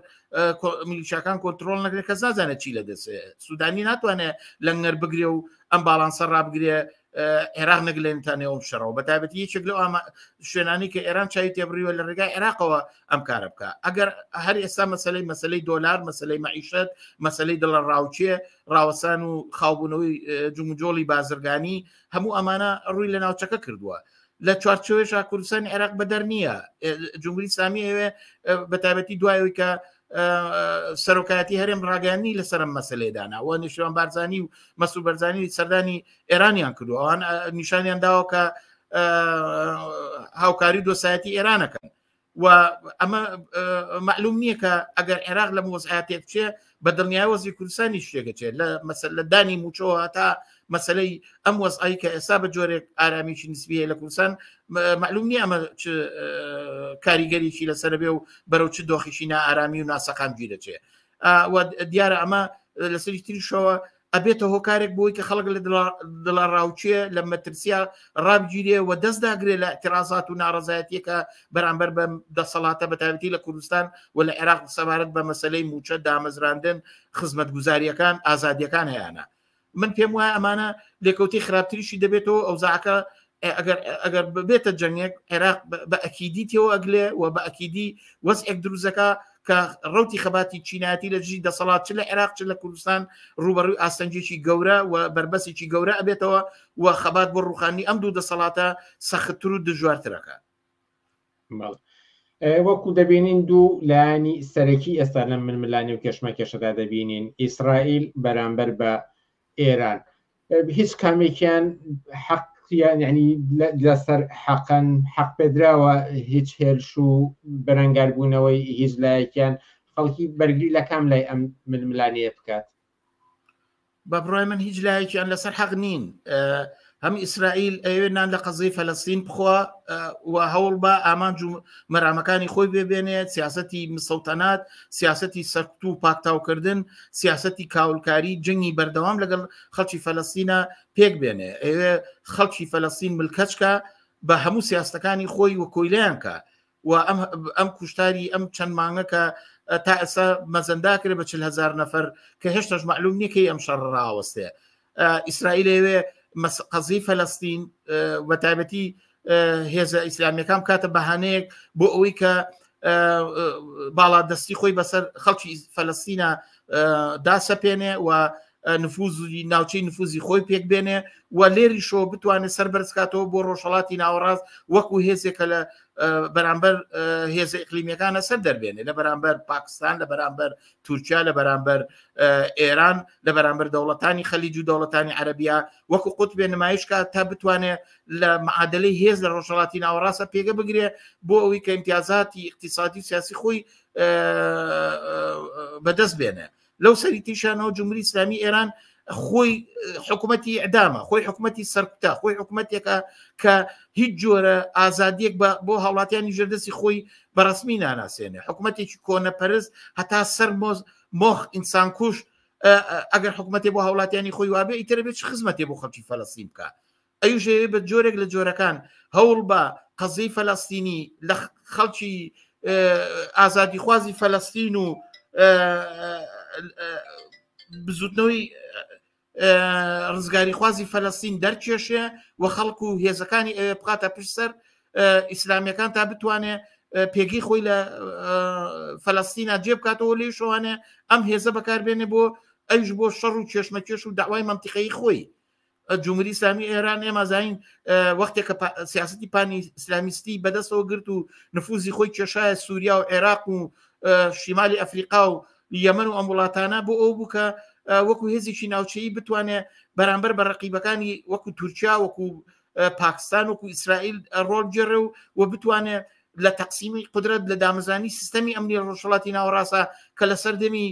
میلیشاکان کۆنتترۆل نەکرێت کەس نازانێت چی لە دەست سوودانی ناتوانێت لەنگەر بگرێ و ئەم باڵانسە ڕابگرێ عێراق نەگلێن تا نێوم شەڕەوە بە تایبەتی یەکێک لەو شوێنانی کە ئێران چاوی تێبڕیوە لە ڕێگای عێراقەوە ئەم کارە بکە ئەگەر هەر ئێستا مەسلەی مەسلەی دۆلار مەسلەی مەعیشەت مەسلەی دڵە ڕاوچێ ڕاوەسان و خاوبوونەوەی جموجۆڵی بازرگانی هەموو ئەمانە ڕووی لە ناوچەکە کردووە لە چوارچێوەیشا کوردستانی عێراق بەدەر نییە جمهوری ئیسلامی ئەوێ بە تایبەتی دوایەوەی کە سەرۆکایەتی هەرێم ڕاگەیاندنی لەسەر ئەم مەسلەیە دانا و نێچیروان بارزانی و مەسعود بەرزانی سەردانی ئێرانیان کردو ئەوان نیشانیان داوە کە هاوکاری دۆسایەتی ئێرانەکەن و ئەمە معلوم نییە کە ئەگەر عێراق لە وەزعات تێک بچێ بە دڵنیای وەزی کوردستانی شتێکەچێت لە مەسەل لە دانی موچەوە هەتا مەسلەی ئەم وەزعی کە ئێستا بە جۆرێک ئارامیی نسبیە لە کوردستان معلوم نییە ئەمە چ کاریگەریی لەسەر بێ و بەرەو چ دۆخیشی نائارامی و ناسەقامگیر دەچێت دیارە ئەمە لەسەری تریشەوە ئەبێتە هۆکارێک بۆی کە خەڵک لە دڵەڕاوکێ لە مەترسیا ڕابگیرێ و دەست داگرێ لە اعترازات و ناڕەزایەتیەکە بەرامبەر بە دەسەڵاتە بەتایبەتی لە کوردستان و لە عێراق سەبارەت بە مەسلەی موچە دامەزراندن خزمەتگوزاریەکان ئازادیەکان هەیەە من پێم وایە ئەمانە لێکەوتی خراپتریشی دەبێتەوە ئەوزاکە ئەگەر ئەگەر ببێتە جەنگێک عێراق بە ئەکیدی تێوە ئەگلێ و بە ئەکیدی وەزعێک دروستەکە کە ڕوتی خەباتی چینایەتی لە دژی دەسەڵات چ لە عێراق چ لە کوردستان ڕوبەڕووی ئاستەنگێکی گەورە و بەربەسێکی گەورە ئەبێتەوە و خەبات بۆ ڕوخانی ئەم دوو دەسەڵاتە سەختتر و دژوارترەکە.
وەکو دەبینین دوو لایەنی سەرەکی ئێستا لەم ململانێ و کێشمەکێشەدا دەبینین ئیسرائیل بەرامبەر بە ئێران هیچ کامێکیان حەقیان یعنی لەسەر حەقەن حەق پێدراوە هیچ هێرش و بەرەنگاربوونەوەی هیچ لایەکیان خەڵکی بەرگری لە کام لای ئەم ململانێیە بکات؟
بە بڕای من هیچ لایەکیان لەسەر حەق نین هەم ئیسرائیل ئەوێ نان لە قەزەی فەلەستین بخوا و هەوڵ بە ئامانج و مەرامەکانی خۆی بێبێنێت سیاستی مسەوتەنات سیاستی سەرکوت و پاکتاوکردن سیاستی کاولکاری جەنگی بەردەوام لەگەڵ خەڵکی فەلەستینە پێک بێنێ ئەوێ خەڵکی فەلەستین ملکەچکە بە هەموو سیاستەکانی خۆی و کۆیلەیان کە و ئەم ئەم کوشتاری ئەم چەند مانگە کە تا ئێستا مەزەندا کرێ بە 40 هزار نەفەر کە هێشتاش معلوم نییە کەی ئەم شەڕ ڕاوەستێ ئیسرائیل ئەوێ قەزیی فەلەستین بە تایبەتی هێزە ئیسلامیەکان بکاتە بەهانەیەک بۆ ئەوەی کە باڵا دەستی خۆی بەسەر خەڵکی فەلەستینە داسەپێنێ و نفوزی ناوچەی نفوزی خۆی پێک بێنێ و لێریشەوە بتوانێت سەر بەرزکاتەوە بۆ ڕۆژهڵاتی ناوەڕاست وەکو هێزێکە لە بەرامبەر هێزە ئیقلیمیەکانە سەر دەربێنێ لە بەرامبەر پاکستان لە بەرامبەر تورکیا لە بەرامبەر ئێران لە بەرامبەر دەوڵەتانی خەلیج و دەوڵەتانی عەربیا وەکو قوتبێ نمایشکە تا بتوانێت لە معادلەی هێز لە ڕۆژهڵاتی ناوەڕاستە پێگە بگرێ بۆ ئەوەی کە امتیازاتی اقتصادی و سیاسی خۆی بەدەست بێنێ لەو سەری تیشانەوە جمهوری ئیسلامی ئێران خۆی حکوومەتی ئەدامە خۆی حکوومەتی سەرکوتە خۆی حکوومەتێکە کە هیچ جۆرە ئازادیەک بۆ هاوڵاتیانی ژێردەستی خۆی بەڕسمی ناناسێنێ حکوومەتێکی کۆنەپەرست هەتا سەر مۆز مۆخ ئینسانکوش ئەگەر حکوومەتێ بۆ هاوڵاتیانی خۆی وابێ ئیترە بێت چ خزمەتێ بۆ خەڵکی فەلەستین بکە ئەویش ئەیەوێت بە جۆرێک لە جۆرەکان هەوڵ بە قەزیەی فەلەستینی لە خەڵکی ئازادیخوازی فەلەستین و بزوتنەوەی ڕزگاریخوازی فەلەستین دەرکێشێ و خەڵک و هێزەکانی ئەوێ بخاتە پشت سەر ئیسلامیەکان تا بتوانێ پێگەی خۆی لە فەلەستینا جێ بکاتەوە لێ شوانێ ئەم هێزە بەکاربێنێ بۆ ئەوش بۆ شەڕ و کێشمەکێش و داوای منتیقەی خۆی جمهوری ئیسلامی ئێران ئێمە زانین وەختێک کە سیاستی پانی ئیسلامیستی بەدەستەوە گرت و نفوزی خۆی کێشایە سووریا و عێراق و شیمالی ئەفریقا و یەمەن و ئەم وڵاتانە بۆ ئەو بوو کە وەکو هێزێکی ناوچەیی بتوانێت بەرامبەر بە ڕقیبەکانی وەکو تورکیا وەکو پاکستان وەکو ئیسرائیل ڕۆڵ گێڕێ و و بتوانێت لە تەقسیمی قدرت لە دامەزانی سیستەمی ئەمنی ڕۆژهڵاتی ناوەڕاستە کە لە سەردەمی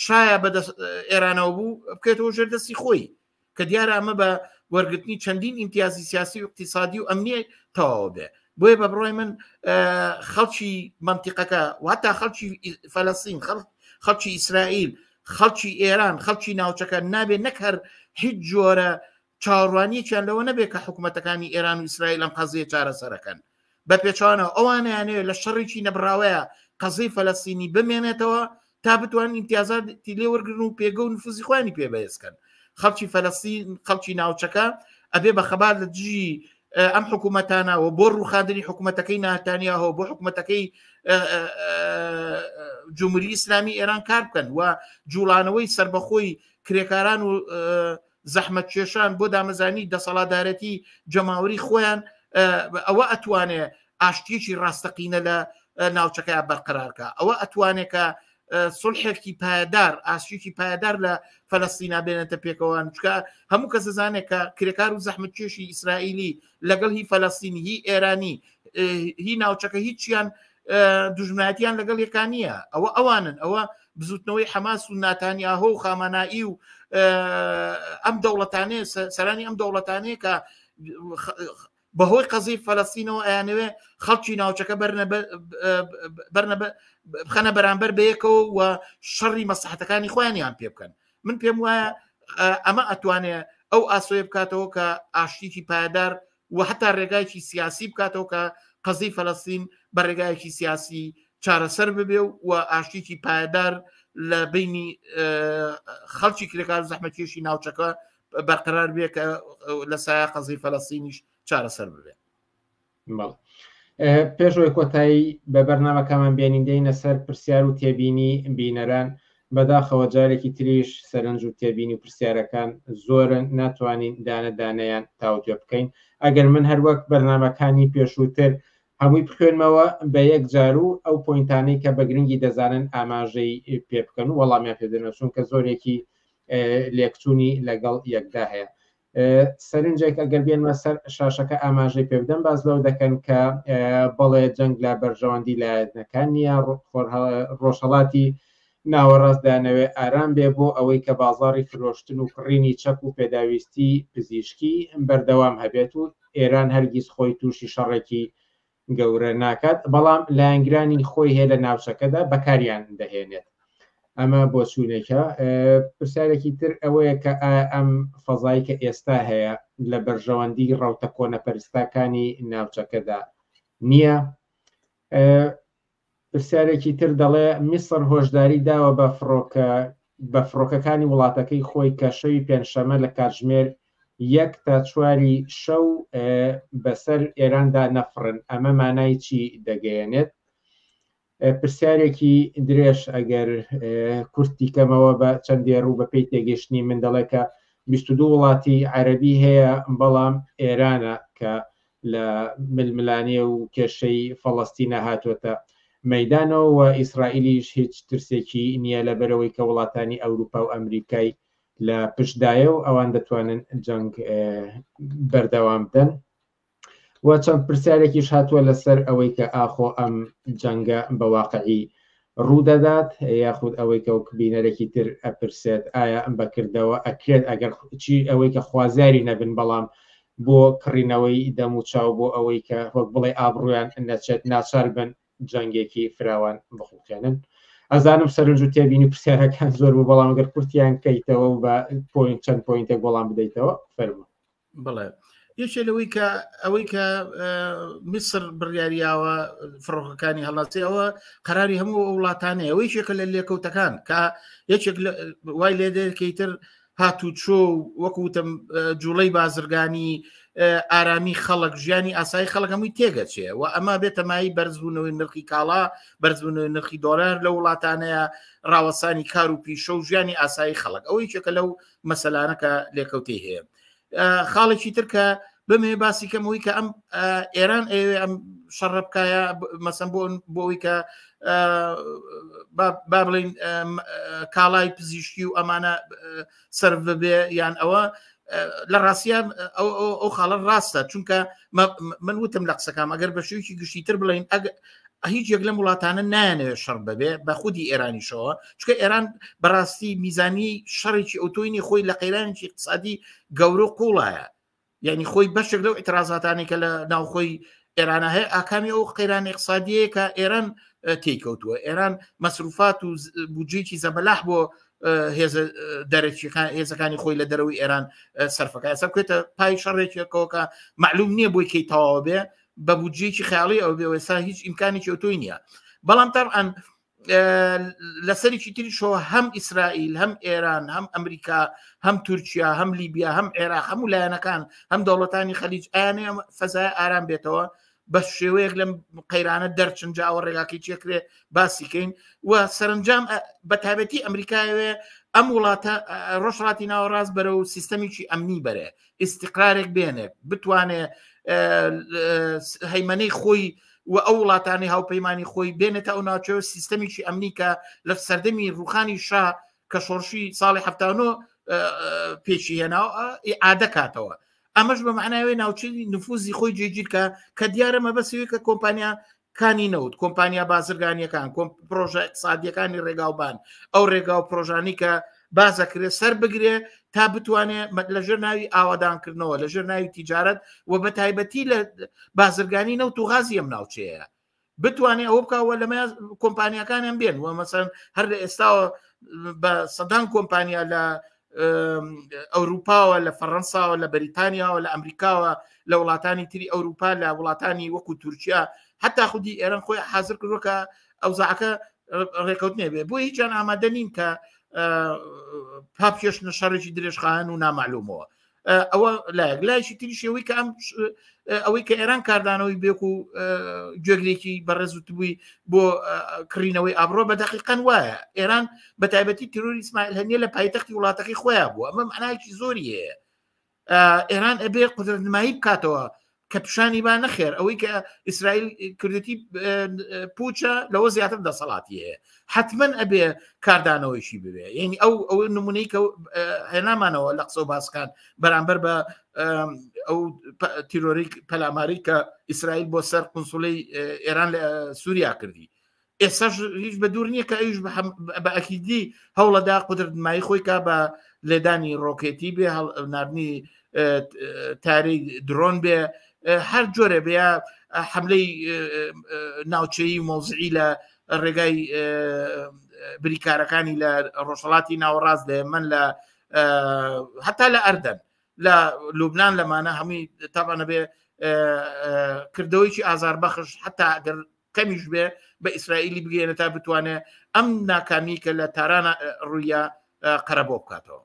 شایە بەدەست ئێرانەوە بوو بکەێتەوە ژێر دەستی خۆی کە دیارە ئەمە بە وەرگرتنی چەندین ئیمتیازی سیاسی و اقتصادی و ئەمنی تەواو بێ بۆیە بە بڕای من خەڵکی منتیقەکە واتا خەڵکی فەلەستین خەڵکی ئیسرائیل خەڵکی ئێران خەڵکی ناوچەکە نابێ نەک هەر هیچ جۆرە چاوەڕوانیەکیان لەوە نەبێت کە حکوومەتەکانی ئێران و ئیسرائیل ئەم قەزیە چارەسەرەکەن بە پێچوانەوە ئەوانیانەیە لە شەڕێکی نەبراوەیە قەزەی فەلەستینی بمێنێتەوە تا بتوان ئیمتیازاتی لێ وەرگن و پێگە و نفوزی خۆیانی پێ بەهێزکەن خەڵکی فەلەستین خەڵکی ناوچەکە ئەبێ بە خەبات لە دژی ئەم حکوومەتانەوە بۆ ڕوخاندنی حکوومەتەکەی ناتانیاهۆ بۆ حکوومەتەکەی جمهوری ئیسلامی ئێران کار بکەن و جوڵانەوەی سربەخۆی کرێکاران و زەحمەتکێشان بۆ دامەزانی دەسەڵاتدارەتی جەماوەری خۆیان ئەوە ئەتوانێ ئاشتیەکی ڕاستەقینە لە ناوچەکە بەرقەرارکە ئەوە ئەتوانێت کە سڵحێکی پایدار ئاشتیکی پایدار لە فەلەستینا بێنێتە پێکەوەن چکە هەموو کەس دەزانێت کە کرێکار و زەحمەتکێشی ئیسرائیلی لەگەڵ هی فەلەستینی هی ئێرانی هی ناوچەکە هیچیان دوژمنایەتیان لەگەڵ یەکان نییە ئەوە ئەوانن ئەوە بزوتنەوەی حەماس و ناتانیاهۆ و خامانایی و ئەم دەوڵەتانێ سەرانی ئەم دەوڵەتانەیە کە بەهۆی قەزی فەلەستینەوە ئەیانەوێ خەڵکی ناوچەکە بەرنە بەرنە بخەنە بەرامبەر بەیەکەوە و شەڕی مەسلحەتەکانی خۆیانیان پێ بکەن من پێم وایە ئەمە ئەتوانێ ئەو ئاسۆیە بکاتەوە کە ئاشتیکی پایدار و هەتا ڕێگایکی سیاسی بکاتەوە کە قەزی فەلەستین بە ڕێگایەکی سیاسی چارەسەر ببێ و ئاشتیکی پایدار لە بینی خەڵکی کرێکار و زەحمەتکێشی ناوچەکە بەرقەرار بێ کە لە سایە قەزی فەلەستینیش چارەسەر ببێ.
بەڵێ. پێش ئەوەی کۆتایی بە بەرنامەکەمان بێنین دێینە سەر پرسیار و تێبینی بینەران، بەداخەوە جارێکی تریش سەرنج و تێبینی و پرسیارەکان زۆرن ناتوانین دانە دانەیان تاوتوێ بکەین، ئەگەر من هەر وەک بەرنامەکانی پێشووتر هەمووی بخوێنمەوە بە یەک جار و ئەو point انەی کە بە گرنگی دەزانن ئاماژەی پێ بکەن و وەڵامیان پێ بدەنەوە چونکە زۆرێکی لێکچوونی لەگەڵ یەکدا هەیە. سەرنجێک ئەگەر بێنمە سەر شاشەکە ئاماژەی پێ بدەم باس لەوە دەکەن کە بەڵێ جەنگ لە بەرژەوەندی لایەنەکان نییە ڕۆژهەڵاتی ناوەڕاست دانەوێ ئارام بێ بۆ ئەوەی کە بازاڕی فرۆشتن و کڕینی چەک و پێداویستی پزیشکی بەردەوام هەبێت و ئێران هەرگیز خۆی تووشی شەڕێکی گەورە ناکات، بەڵام لایەنگرانی خۆی هەیە لە ناوچەکەدا بەکاریان دەهێنێت. ئەمە بۆچوونێکە. پرسیارێکی تر ئەوەیە کە ئایا ئەم فەزای کە ئێستا هەیە لە بەرژەوەندی ڕەوتە کۆنەپەرستاکانی ناوچەکەدا نییە؟ پرسیارێکی تر دەڵێ میسڕ هۆشداری داوە بە فڕۆکە بە فڕۆکەکانی وڵاتەکەی خۆی کە شەوی پێنجشەمە لە کاتژمێر یەک تا چواری شەو بەسەر ئێراندا نەفڕن ئەمە مانای چی دەگەیەنێت؟ پرسیارێکی درێژ ئەگەر کورتی کەمەوە بە چەند دێڕ و بەپێی تێگەشتنی من دەڵێ کە 22 وڵاتی عەربی هەیە بەڵام ئێرانە کە لە ململانێ و کێشەی فەڵەستینە هاتۆتە مەیدانەوە و ئیسرائیلیش هیچ ترسێکی نییە لەبەرئەوەی کە وڵاتانی ئەوروپا و ئەمریکای لە پشتدایە و ئەوان دەتوانن جەنگ بەردەوام بدەن و چەند پرسیارێکیش هاتووە لەسەر ئەوەی کە ئاخۆ ئەم جەنگە بە واقعی ڕوودەدات یاخود ئەوەی کە وەک بینەرێکی تر ئەپرسێت ئایا ئەم بەکردەوە ئەکرێت ئەگەر چی ئەوەی کە خوازیاری نەبن بەڵام بۆ کڕینەوەی دەم و چاو بۆ ئەوەی کە وەک بڵێ ئابڕویان نەچێت ناچار بن جەنگێکی فراوان بخوڵقێنن ئەزانم سەرنج و تێبینی پرسیارەکان زۆر بوو بەڵام گەر کورتیان کەیتەوە و بە point چەند point ێک وەڵام بدەیتەوە فەرموو
بڵێ یەکێ لەوەی کە ئەوەی کە میسر بڕیاریاوە فڕۆکەکانی هەڵاسی ئەوە قەراری هەموو وڵاتانەیە ئەوەی یەکێکە لە لێکەوتەکان کە یەکێک وای لێ دێکەیتر هاتوچۆ وەکوتم جوڵەی بازرگانی ئارامی خەڵک ژیانی ئاسایی خەڵک هەمووی تێگەچێ و ئەمە بێتە مای بەرزبوونەوەی نرخی کاڵا بەرزبوونەوەی نرخی دۆلار لە وڵاتانەیە ڕاوەسانی کار و پیشە و ژیانی ئاسایی خەڵک ئەوەی یەکێکە لەو مەسەلانە کە لێکەوتەی هەیە خاڵێکی تر کە بمێ باسی کەمەوەی کە ئەم ئێران ئەوێ ئەم شەڕە بکایە مەسەن بۆ بۆ ئەوی کە با بڵین کاڵای پزیشکی و ئەمانە سرف ببێ یان ئەوە لە ڕاستە ئەو خاڵە ڕاستە چونکە من وتم لە قسەکان ئەگەر بە شێوکی گشتیتر بڵین هیچ یەک لەم وڵاتانە نایانەوێت شەڕ ببێ بە خودی ئێرانیشەوە چونکە ئێران بەڕاستی میزانی شەڕێکی ئەوتۆینی خۆی لە قەیرانێکی اقتصادی گەورە و قوڵایە یعنی خۆی بەشێک لەو اعتراضاتانی کە لە ناوخۆی ئێرانە هەیە ئاکامی ئەو قەیران اقتصادیەیە کە ئێران تێکەوتووە ئێران مەسروفات و بودجێکی زەبەلاح بۆ هێزە دەرەکیەکان هێزەکانی خۆی لە دەرەوەی ئێران سەرفەکە ئێستا بکوێتە پای شەڕێکێکەوە کە معلوم نییە بۆی کەی تەواو بێ بە بودجەیەکی خیاڵی ئەو بێ ئێستا هیچ ئیمکانێکی ئەوتۆی نییە بەڵام تەبعەن لەسەرێکی تریشەوە هەم ئیسرائیل هەم ئێران هەم ئەمریکا هەم تورکیا هەم لیبیا هەم عێراق هەموو لایەنەکان هەم دەوڵەتانی خەلیج ئەیانێ فەزای ئارام بێتەوە بە شێوەیەک لەم قەیرانە دەرچن جاوە ڕێگاکەی چێکرێ باسیکەین و سەرنجام بە تایبەتی ئەمریکایوێ ئەم وڵاتە ڕۆژهەڵاتی ناوەڕاست بەرەو سیستەمێکی ئەمنی بەرێ ئیسیقرارێک بێنێت بتوانێ هەیمەەی خۆی و ئەو وڵاتانی هاوپەیمانانی خۆی بێنێتە ئەو ناوچەوە سیستەمێکی ئەمنی کە لە سەردەمی ڕوخانی شا کە شۆڕشی ساڵی 79 پێشی هێنا ئادە کاتەوە ئەمەش بە معناوێ ناوچەی نفوزی خۆی جێگیرکە کە دیارە مەبەسەوەی کە کۆمپانیا کانی نەوت کۆمپانیا بازرگانیەکان کۆم پرۆژە اقتصادیەکانی ڕێگاوبان ئەو ڕێگا و پرۆژانی کە بازەکرێ سەر بگرێ تا بتوانێت لەژێر ناوی ئاوادانکردنەوە لەژێر ناوی تیجارەت و بە تایبەتی لە بازرگانی نەوت و غازی ئەم ناوچەیە بتوانێت ئەوە بکەوە لەمە کۆمپانیەکانیان بێن و مەسەن هەر لە ئێستاوە بە سەدان کۆمپانیا لە ئەوروپاوە لە فەڕەنساوە لە بەریتانیاوە لە ئەمریکاوە لە وڵاتانی تری ئەوروپا لە وڵاتانی وەکو تورکیا حتا خودی ئێران خۆی حاضر کردووە کە ئەوزاعەکە ڕێکەوتنێ بێ بۆ هیچیان ئامادە نین کە پاپکێشنە شەڕێکی درێژخایەن و نامعلومەوە ئەوە لایەک لایشی تریش ئەوەی کە ئەم ئەوەی کە ئێران کاردانەوەی بێک و گوێگرێکی بەڕێز وتبووی بۆ کڕینەوەی ئابڕۆ بە دەقیقەن وایە ئێران بە تایبەتی تیرۆری ئیسماعیل هەنیە لە پایتەختی وڵاتەکەی خۆیان بوو ئەمە معنایەکی زۆری هەیە ئێران ئەبێ قدرەتنمایی بکاتەوە کە پیشانی با نەخێر ئەوەی کە ئیسرائیل کردێتی پوچە لەوە زیاتر دەسەڵاتی هەیە حتمما ئەبێ کاردانەوەیشی ببێ یعنی ئەو ئەو نمونەی کە هێنامانەوە لە قسە و باسکان بەرامبەر بە ئەو تیرۆری پەلاماری کە ئیسرائیل بۆ سەر قنسولی ئێران لە سووریا کردی ئێستاش هیچ بە دوور نییە کە ئەویش بە ئەکیدی هەوڵەدا قودرەتنمایی خۆی کا بە لێدانی ڕۆکێتی بێ ناردنی تاری درۆن بێ هەر جۆرە بێ حملەی ناوچەیی و مۆزعی لە ڕێگای بریکارەکانی لە ڕۆژهڵاتی ناوەڕاست لە من لە هەتا لە ئەردەن لە لوبناان لەمانە هەمووی تاوانە بێ کردەوەیکی ئازار بەخش حتا ئەگەر کەمیش بێ بە ئیسرائیلی بگەێنە تا بتوانێت ئەم ناکامی کە لە تارانە ڕوویە قەرەبۆ بکاتەوە.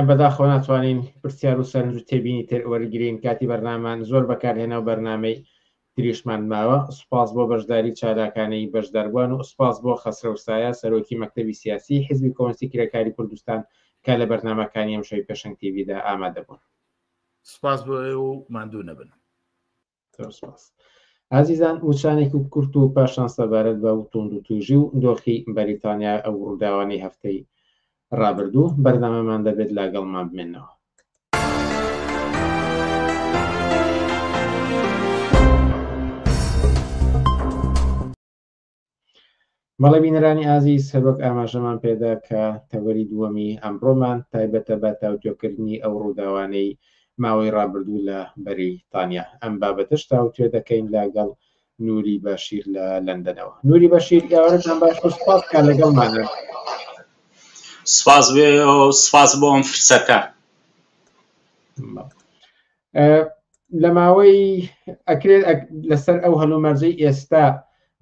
بەداخەوە ناتوانین پرسیار و سەرنج و تێبینی تر وەرگین کاتی بەرنامان زۆر بەکارهێنا و بەرنمەی تریشمان ماوە سوپاس بۆ بەشداری چالاکانەی بەشداربووان و سوپاس بۆ خەسرەو سایە سەرۆکی مەکتەبی سیاسی حیزبی کۆمۆنیستی کرێکاری کوردستان کە لە بەرنامەکانی ئەمشەوی پێشەنگ تیڤیدا ئامادە بوون.
سپاس بۆ ئێوە و ماندوو نەبن.
زۆر سپاس. ئازیزان وچانێک و کورت و پاشان سەبارەت بە توندوتیژی و دۆخی بەریتانیا ئەو ڕووداوانەی هەفتەی ڕابردوو بەرنامەمان دەبێت لاگەڵمان بمێنەوە. بەڵێ بینەرانی ئازیز هەروەک ئاماژەمان پێدا کە تەوەری دووەمی ئەمڕۆمان تایبەتە بە تاوتوێکردنی ئەو ڕووداوانەی ماوەی ڕابردوو لە بەریتانیا ئەم بابەتەش تاوتوێ دەکەین لەگەڵ نوری بەشیر لە لەندەنەوە نوری بەشیر ئێوارەتان باش و سپاس کە لەگەڵمانن.
سپاس بۆ سپاس بۆ ئەم فرسەتە.
لە ماوەی ئەکرێت لەسەر ئەو هەلومەرجەی ئێستا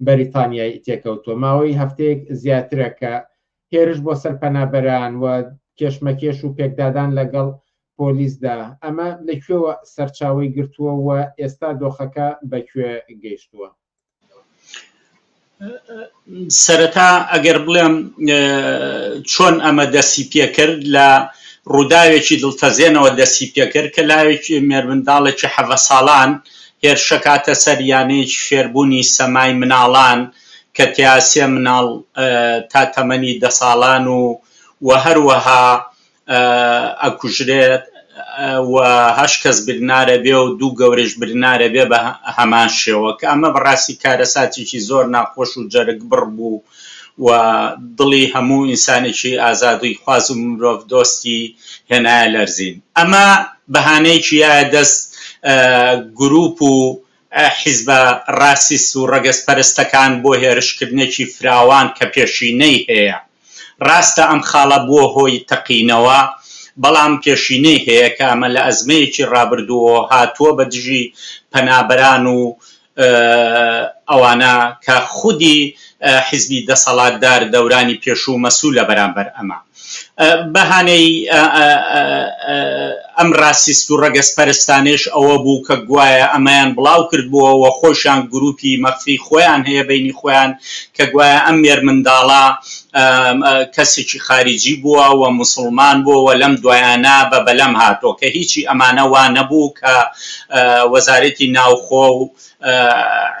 بەریتانیای تێکەوتووە ماوەی هەفتەیەک زیاترە کە هێرش بۆ سەر پەنابەران و کێشمەکێش و پێکدادان لەگەڵ پۆلیسدا ئەمە لە کوێوە سەرچاوەی گرتووە و ئێستا دۆخەکە بە کوێ گەیشتووە؟
سەرەتا ئەگەر بڵێم چۆن ئەمە دەستی پێکرد لە ڕووداوێکی دڵتەزێنەوە دەستی پێکرد کە لاوێکی مێرمنداڵێکی حەڤە ساڵان هێرشەکاتە سەر یانەیەکی فێربوونی سەمای مناڵان کە تیا سێ مناڵ تا تەمەنی دە ساڵان و و هەروەها ئەکوژرێت و هەشت کەس برینارەبێ و دوو گەورەیش برینارەبێ بە هەمان شێوە کە ئەمە بەڕاستی کارەساتێکی زۆر ناخۆش و جەرگبڕ بوو و دڵی هەموو ئینسانێکی ئازادیخواز و مرۆڤ دۆستی هێنایە لەرزین. ئەمە بەهانەیەکی یایە دەست گروپ و حیزبە ڕاسیست و ڕەگەزپەرستەکان بۆ هێرشکردنێکی فراوان کە پێشینەی هەیە. ڕاستە ئەم خاڵە بووە هۆی تەقینەوە، بەڵام پێشینەی هەیە کە ئەمە لە ئەزمەیەکی ڕابردووەوە هاتووە بە دژی پەنابەران و ئەوانە کە خودی حیزبی دەسەڵاتدار دەورانی پێشوو مەسولە بەرامبەر ئەمە. بەهانەی ئەم ڕاسیست و ڕەگەزپەرستانەیش ئەوە بوو کە گوایە ئەمەیان بڵاو کردبووەوە، خۆشیان گروپی مەخفی خۆیان هەیە بەینی خۆیان کە گوایە ئەم مێرمنداڵە کەسێکی خاریجی بووە و موسڵمان بووە و لەم دوایانە بە بەلەم هاتووە کە هیچی ئەمانە وا نەبوو کە وەزارەتی ناوخۆ و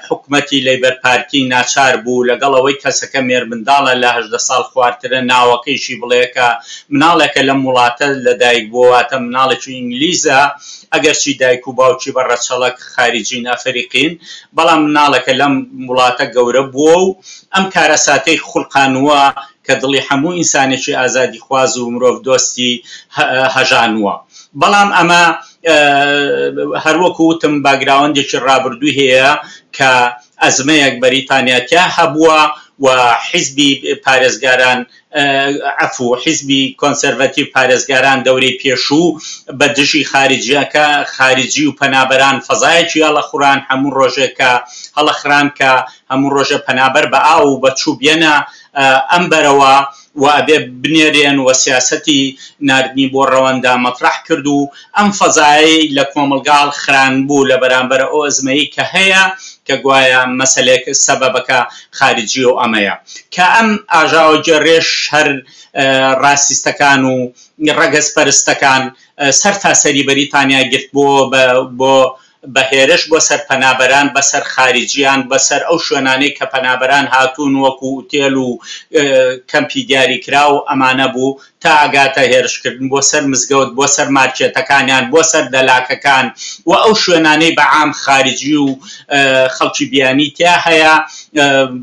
حکومەتی لەیبەر پارتی ناچار بوو لەگەڵ ئەوەی کەسەکە مێرمنداڵە لە 18 ساڵ خوارترە ناوەکەیشی بڵێ کە مناڵێکە لەم وڵاتە لەدایک بووە واتە مناڵێکی ئینگلیزە ئەگەرچی دایک و باوکی بە ڕەچەڵەک خاریجین ئەفەریقین بەڵام مناڵێکە لەم وڵاتە گەورە بووە و ئەم کارەساتەی خولقانووە کە دڵی هەموو ئینسانێکی ئازادیخواز و مرۆڤ دۆستی هەژانووە بەڵام ئەمە هەروەکو وتم باگراوەندێکی ڕابردووی هەیە کە ئەزمەیەک بەریتانیا تیا هەبووە و حیزبی پارێزگاران عەفو حیزبی کۆنسەرڤەتیڤ پارێزگاران دەورەی پێشوو بە دژی خارجیەکە خارجی و پەنابەران فەزایەکی هەڵەخوران هەموو ڕۆژێک کە هەڵەخران کە هەموو ڕۆژێ پەنابەر بە ئاو و بە چوو بێنە ئەم بەرەوە و ئەبێ بنێرێن و سیاسەتی ناردنی بۆ ڕەوەندا مەتڕەح کرد و ئەم فەزایەی لە کۆمەڵگا هەڵخرانبوو لە بەرامبەر ئەو ئەزمەی کە هەیە کە گوایە مەسەلەیەک سەبەبەکە خارجیە و ئەمەیە کە ئەم ئاژاوەگێڕیەش هەر ڕاسیستەکان و ڕەگەزپەرستەکان سەرتاسەری بەریتانیا گرتبۆوە بۆ بە هێرش بۆ سەر پەنابەران، بە سەر خاریجیان، بە سەر ئەو شوێنانەی کە پەنابەران هاتوون وەکوو ئوتێل و کەمپی دیاریکراو ئەمانە بوو تا ئەگاتە هێرشکردن بۆ سەر مزگەوت، بۆ سەر مارکێتەکانیان، بۆ سەر دەلاکەکان و ئەو شوێنانەی بە عام خاریجی و خەڵکی بیانی تیا هەیە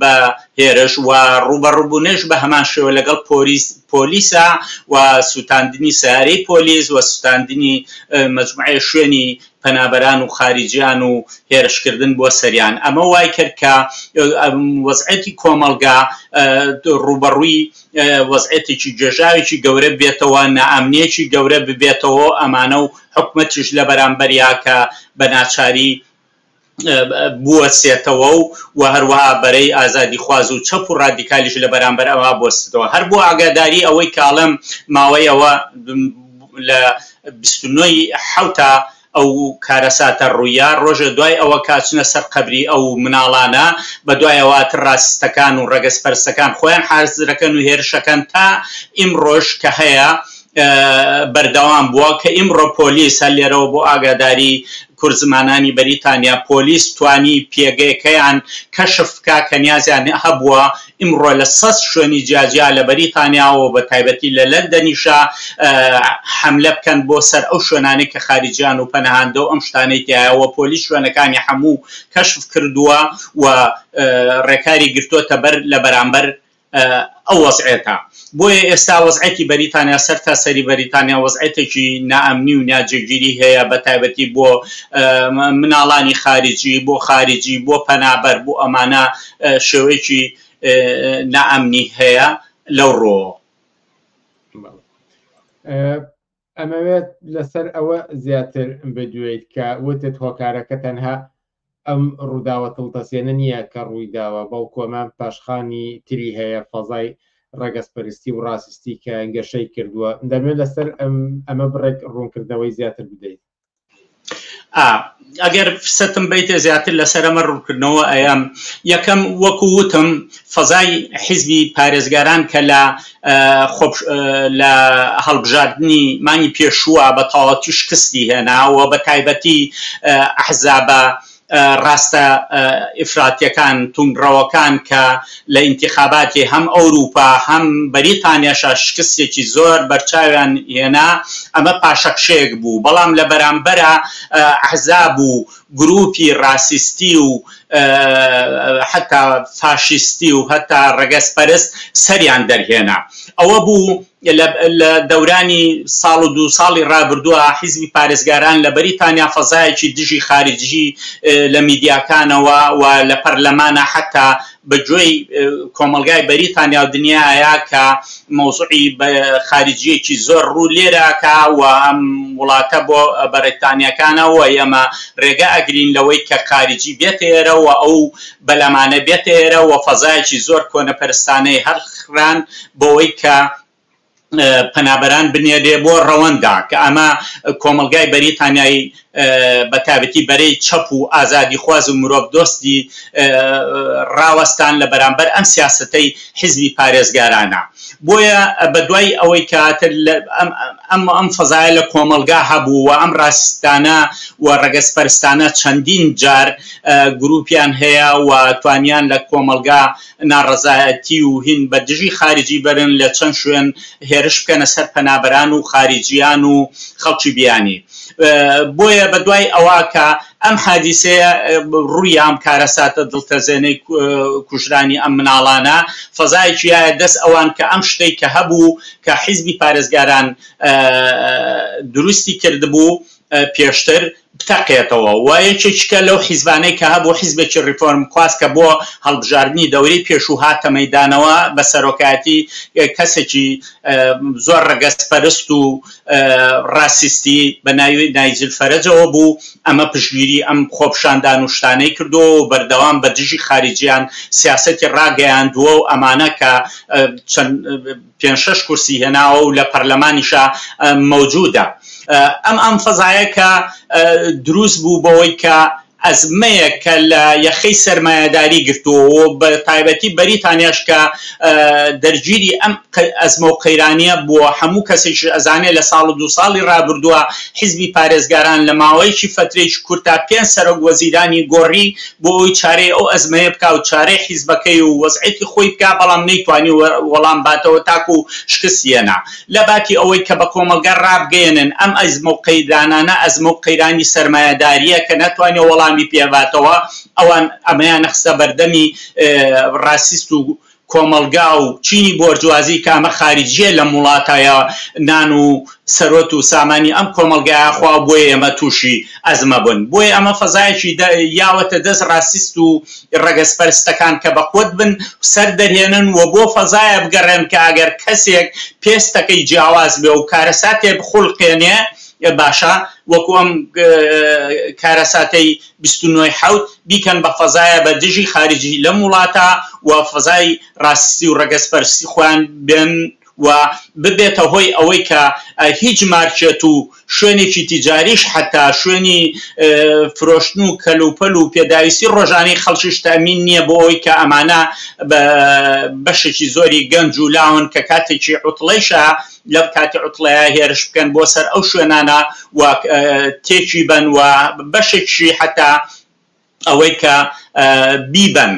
بە هێرش و ڕووبەڕووبوونەش بە هەمان شێوە لەگەڵ پۆلیس پۆلیسە و سووتاندنی سەیارەی پۆلیس و سووتاندنی مەجموعەیە شوێنی پەنابەران و خاریجیان و هێرشکردن بۆ سەریان ئەمە وای کرد کە وەزعێتی کۆمەڵگا ڕووبەڕووی وەزعێتێکی گێژاوێکی گەورە بێتەوە نائەمنیەکی گەورە ببێتەوە ئەمانە و حکومەتیش لە بەرامبەریا کە بە ناچاری بوەسێتەوە و و هەروەها بەرەی ئازادیخواز و چەپ و ڕادیکالیش لە بەرامبەر ئەوە بوەستێتەوە هەر بۆ ئاگاداری ئەوەی کاڵم ماوەی ئەوە لە 29 ی حەوتا ئەو کارەساتە ڕوویا، ڕۆژێ دوای ئەوە کە ئەچنە سەر قەبری ئەو مناڵانە، بە دوای ئەوە ئەتر ڕاسیستەکان و ڕەگەزپەرستەکان خۆیان حازرەکەن و هێرشەکەن تا ئیمڕۆش کە هەیە بەردەوام بووە کە ئیمڕۆ پۆلیس هەر لێرەوە بۆ ئاگاداری کوردزمانانی بەریتانیا پۆلیس توانی پێگەکەیان کەشف بکا کە نیازیان هەبووە ئیمڕۆ لە سەد شوێنی جیاجیا لە بەریتانیاوە و بە تایبەتی لە لەندەنیشا حەملە بکەن بۆ سەر ئەو شوێنانەی کە خاریجیان و پەناهەندە و ئەم شتانەی تیایە و پۆلیس شوێنەکانی حەموو کەشف کردووە و ڕێکاری گرتۆتە بەر لە بەرامبەر ئەو وەزعێتە. بۆیە ئێستا وەزعێتی بەریتانیا سەر تا سەری بەریتانیا وەزعێتێکی نائەمنی و ناجێگیری هەیە بە تایبەتی بۆ مناڵانی خاریجی بۆ خاریجی بۆ پەنابەر بۆ ئەمانە شێوەیەکی نائەمنی هەیە لەو ڕۆوە.
ئەمەوێت لەسەر ئەوە زیاتر بدوێیت کە وتت هۆکارەکە تەنها ئەم ڕووداوە دڵتەزێنە نییە کە ڕوویداوە، بەڵکو ئەمە پاشخانی تری هەیە، فەزای ڕەگەزپەرستی و ڕاسیستی کە گەشەی کردووە. دەمەوێت لەسەر ئەمە بڕێک ڕوونکردنەوەی زیاتر بدەیت.
ئەگەر فرسەتم بەیتێ زیاتر لەسەر ئەمە ڕوونکردنەوە ئەیەم. یەکەم وەکو وتم فەزای حیزبی پارێزگاران کە لە لە هەڵبژاردنی مانگی پێشووە بە تەواوەتی شکستی هێنا و بە تایبەتی ئەحزابە. ڕاستە ئیفراتیەکان، توندڕەوەکان کە لە ئینتیخاباتی هەم ئەوروپا هەم بەریتانیاشا شکستێکی زۆر بەرچاویان هێنا، ئەمە پاشەکشەیەک بوو، بەڵام لە بەرامبەرا ئەحزاب و گروپی ڕاسیستی و حەتا فاشیستی و هەتا ڕەگەزپەرست سەریان دەرهێنا. ئەوە بوو لە دەورانی ساڵ و دوو ساڵی ڕابردووە حیزبی پارێزگاران لە بەریتانیا فەزایەکی دژی خارجی لە میدیاکانەوە و لە پەرلەمانە حەتا بە گوێی کۆمەڵگای بەریتانیا و دنیایە کە مەوزوعی خارجیەکی زۆر ڕوو لێرەکا و ئەم وڵاتە بۆ بەریتانیەکانە و ئێمە ڕێگە ئەگرین لەوەی کە خارجی بێتە ئێرە و ئەو بەلەمانە بێتە ئێرە و فەزایەکی زۆر کۆنەپەرستانەی هەڵخران بەوەی کە پەنابەران بنێرێ بۆ ڕەوەندا کە ئەمە کۆمەڵگای بەریتانیای بە تایبەتی بەرەی چەپ و ئازادیخواز و مرۆڤ دۆستی ڕاوەستان لە بەرامبەر ئەم سیاسەتەی حیزبی پارێزگارانە بۆیە بە دوای ئەوەی کە ئەم ئەم فەزایە لە کۆمەڵگا هەبوو و ئەم ڕاستانە و ڕەگەزپەرستانە چەندین جار گروپیان هەیە و توانیان لە کۆمەڵگا ناڕەزایەتی و هین بە دژی خارجی بەرن لە چەند شوێن هێرش بکەنە سەر پەنابەران و خارجیان و خەڵکی بیانی بۆیە بە دوای ئەوە کە ئەم حادیسەیە ڕووی ئەم کارەساتە دڵتەزێنەی کوژرانی ئەم مناڵانە فەزایەکی یایە دەست ئەوان کە ئەم شتەی کە هەبوو کە حیزبی پارێزگاران دروستی کردبوو پێشتر بتەقێتەوە و یەکێکیکە لەو حیزبانەی کە هەبوو حیزبێکی ڕیفۆرمخواز کە بۆ هەڵبژاردنی دەورەی پێشوو هاتە مەیدانەوە بە سەرۆکایەتی کەسێکی زۆر ڕەگەزپەرست و ڕاسیستی بە ناوی نایجل فەرەجەوە بوو ئەمە پشتگیری ئەم خۆپیشاندان و شتانەی کردووە و بەردەوام بە دژی خاریجیان سیاسەتی ڕاگەیاندووە و ئەمانە کە چەند پێنج شەش کورسی هێناوە و لە پەرلەمانیشا مەوجودە. ئەم ئەم فەزایە کە دروست بوو بەوەی کە ئەزمەیەک کە لە یەخەی سەرمایەداری گرتووە و بە تایبەتی بەریتانیاش کە دەرگیری ئەم ئەزمە و قەیرانیە بووە هەموو کەسێکیش ئەزانێ لە ساڵ و دوو ساڵی ڕابردووە حیزبی پارێزگاران لە ماوەیەکی فەترەیەکی کورتا پێنج سەرۆک وەزیرانی گۆڕی بۆ ئەوەی چارەی ئەو ئەزمەیە بکا و چارەی حیزبەکەی و وەزعیەتی خۆی بکا بەڵام نەیتوانی وەڵام باتەوە تاکو شکستی هێنا لە باتی ئەوەی کە بە کۆمەڵگا ڕابگەیەنن ئەم ئەزمە و قەیرانانە ئەزمە و قەیرانی سەرمایەداریە کە نەتوانێ وەڵامی پێ باتەوە ئەوان ئەمەیان خستە بەردەمی ڕاسیست و کۆمەڵگا و چینی بۆرجوازی کە ئەمە خاریجیە لەم وڵاتایە نان و سەرۆت و سامانی ئەم کۆمەڵگایە خوا بۆیە ئێمە توشی ئەزمە بون بۆیە ئەمە فەزایەکی یاوەتە دەست ڕاسیست و ڕەگەزپەرستەکان کە بەقوەت بن سەر دەرهێنن و بۆ فەزایە بگەڕێن کە ئەگەر کەسێک پێستەکەی جیاواز بێ و کارەساتێ بخولقێنێ باشە وەکو ئەم کارەساتەی 29 ی حەوت بیکەن بە فەزایە بە دژی خارجی لەم وڵاتە و فەزای ڕاسیستی و ڕەگەزپەرستی خۆیان بێن و ببێتە هۆی ئەوەی کە هیچ مارکێت و شوێنێکی تیجاریش حەتا شوێنی فرۆشتن و کەلوپەل و پێداویستی ڕۆژانەی خەڵکیش تەئمین نییە بۆ ئەوەی کە ئەمانە بە بەشێکی زۆری گەنج و لاون کە کاتێکی عوتڵەیشە لەم کاتی عوتڵەیە هێرش بکەن بۆ سەر ئەو شوێنانە و تێکی بەن و بەشێکیشی حەتا ئەوەی کە بیبەن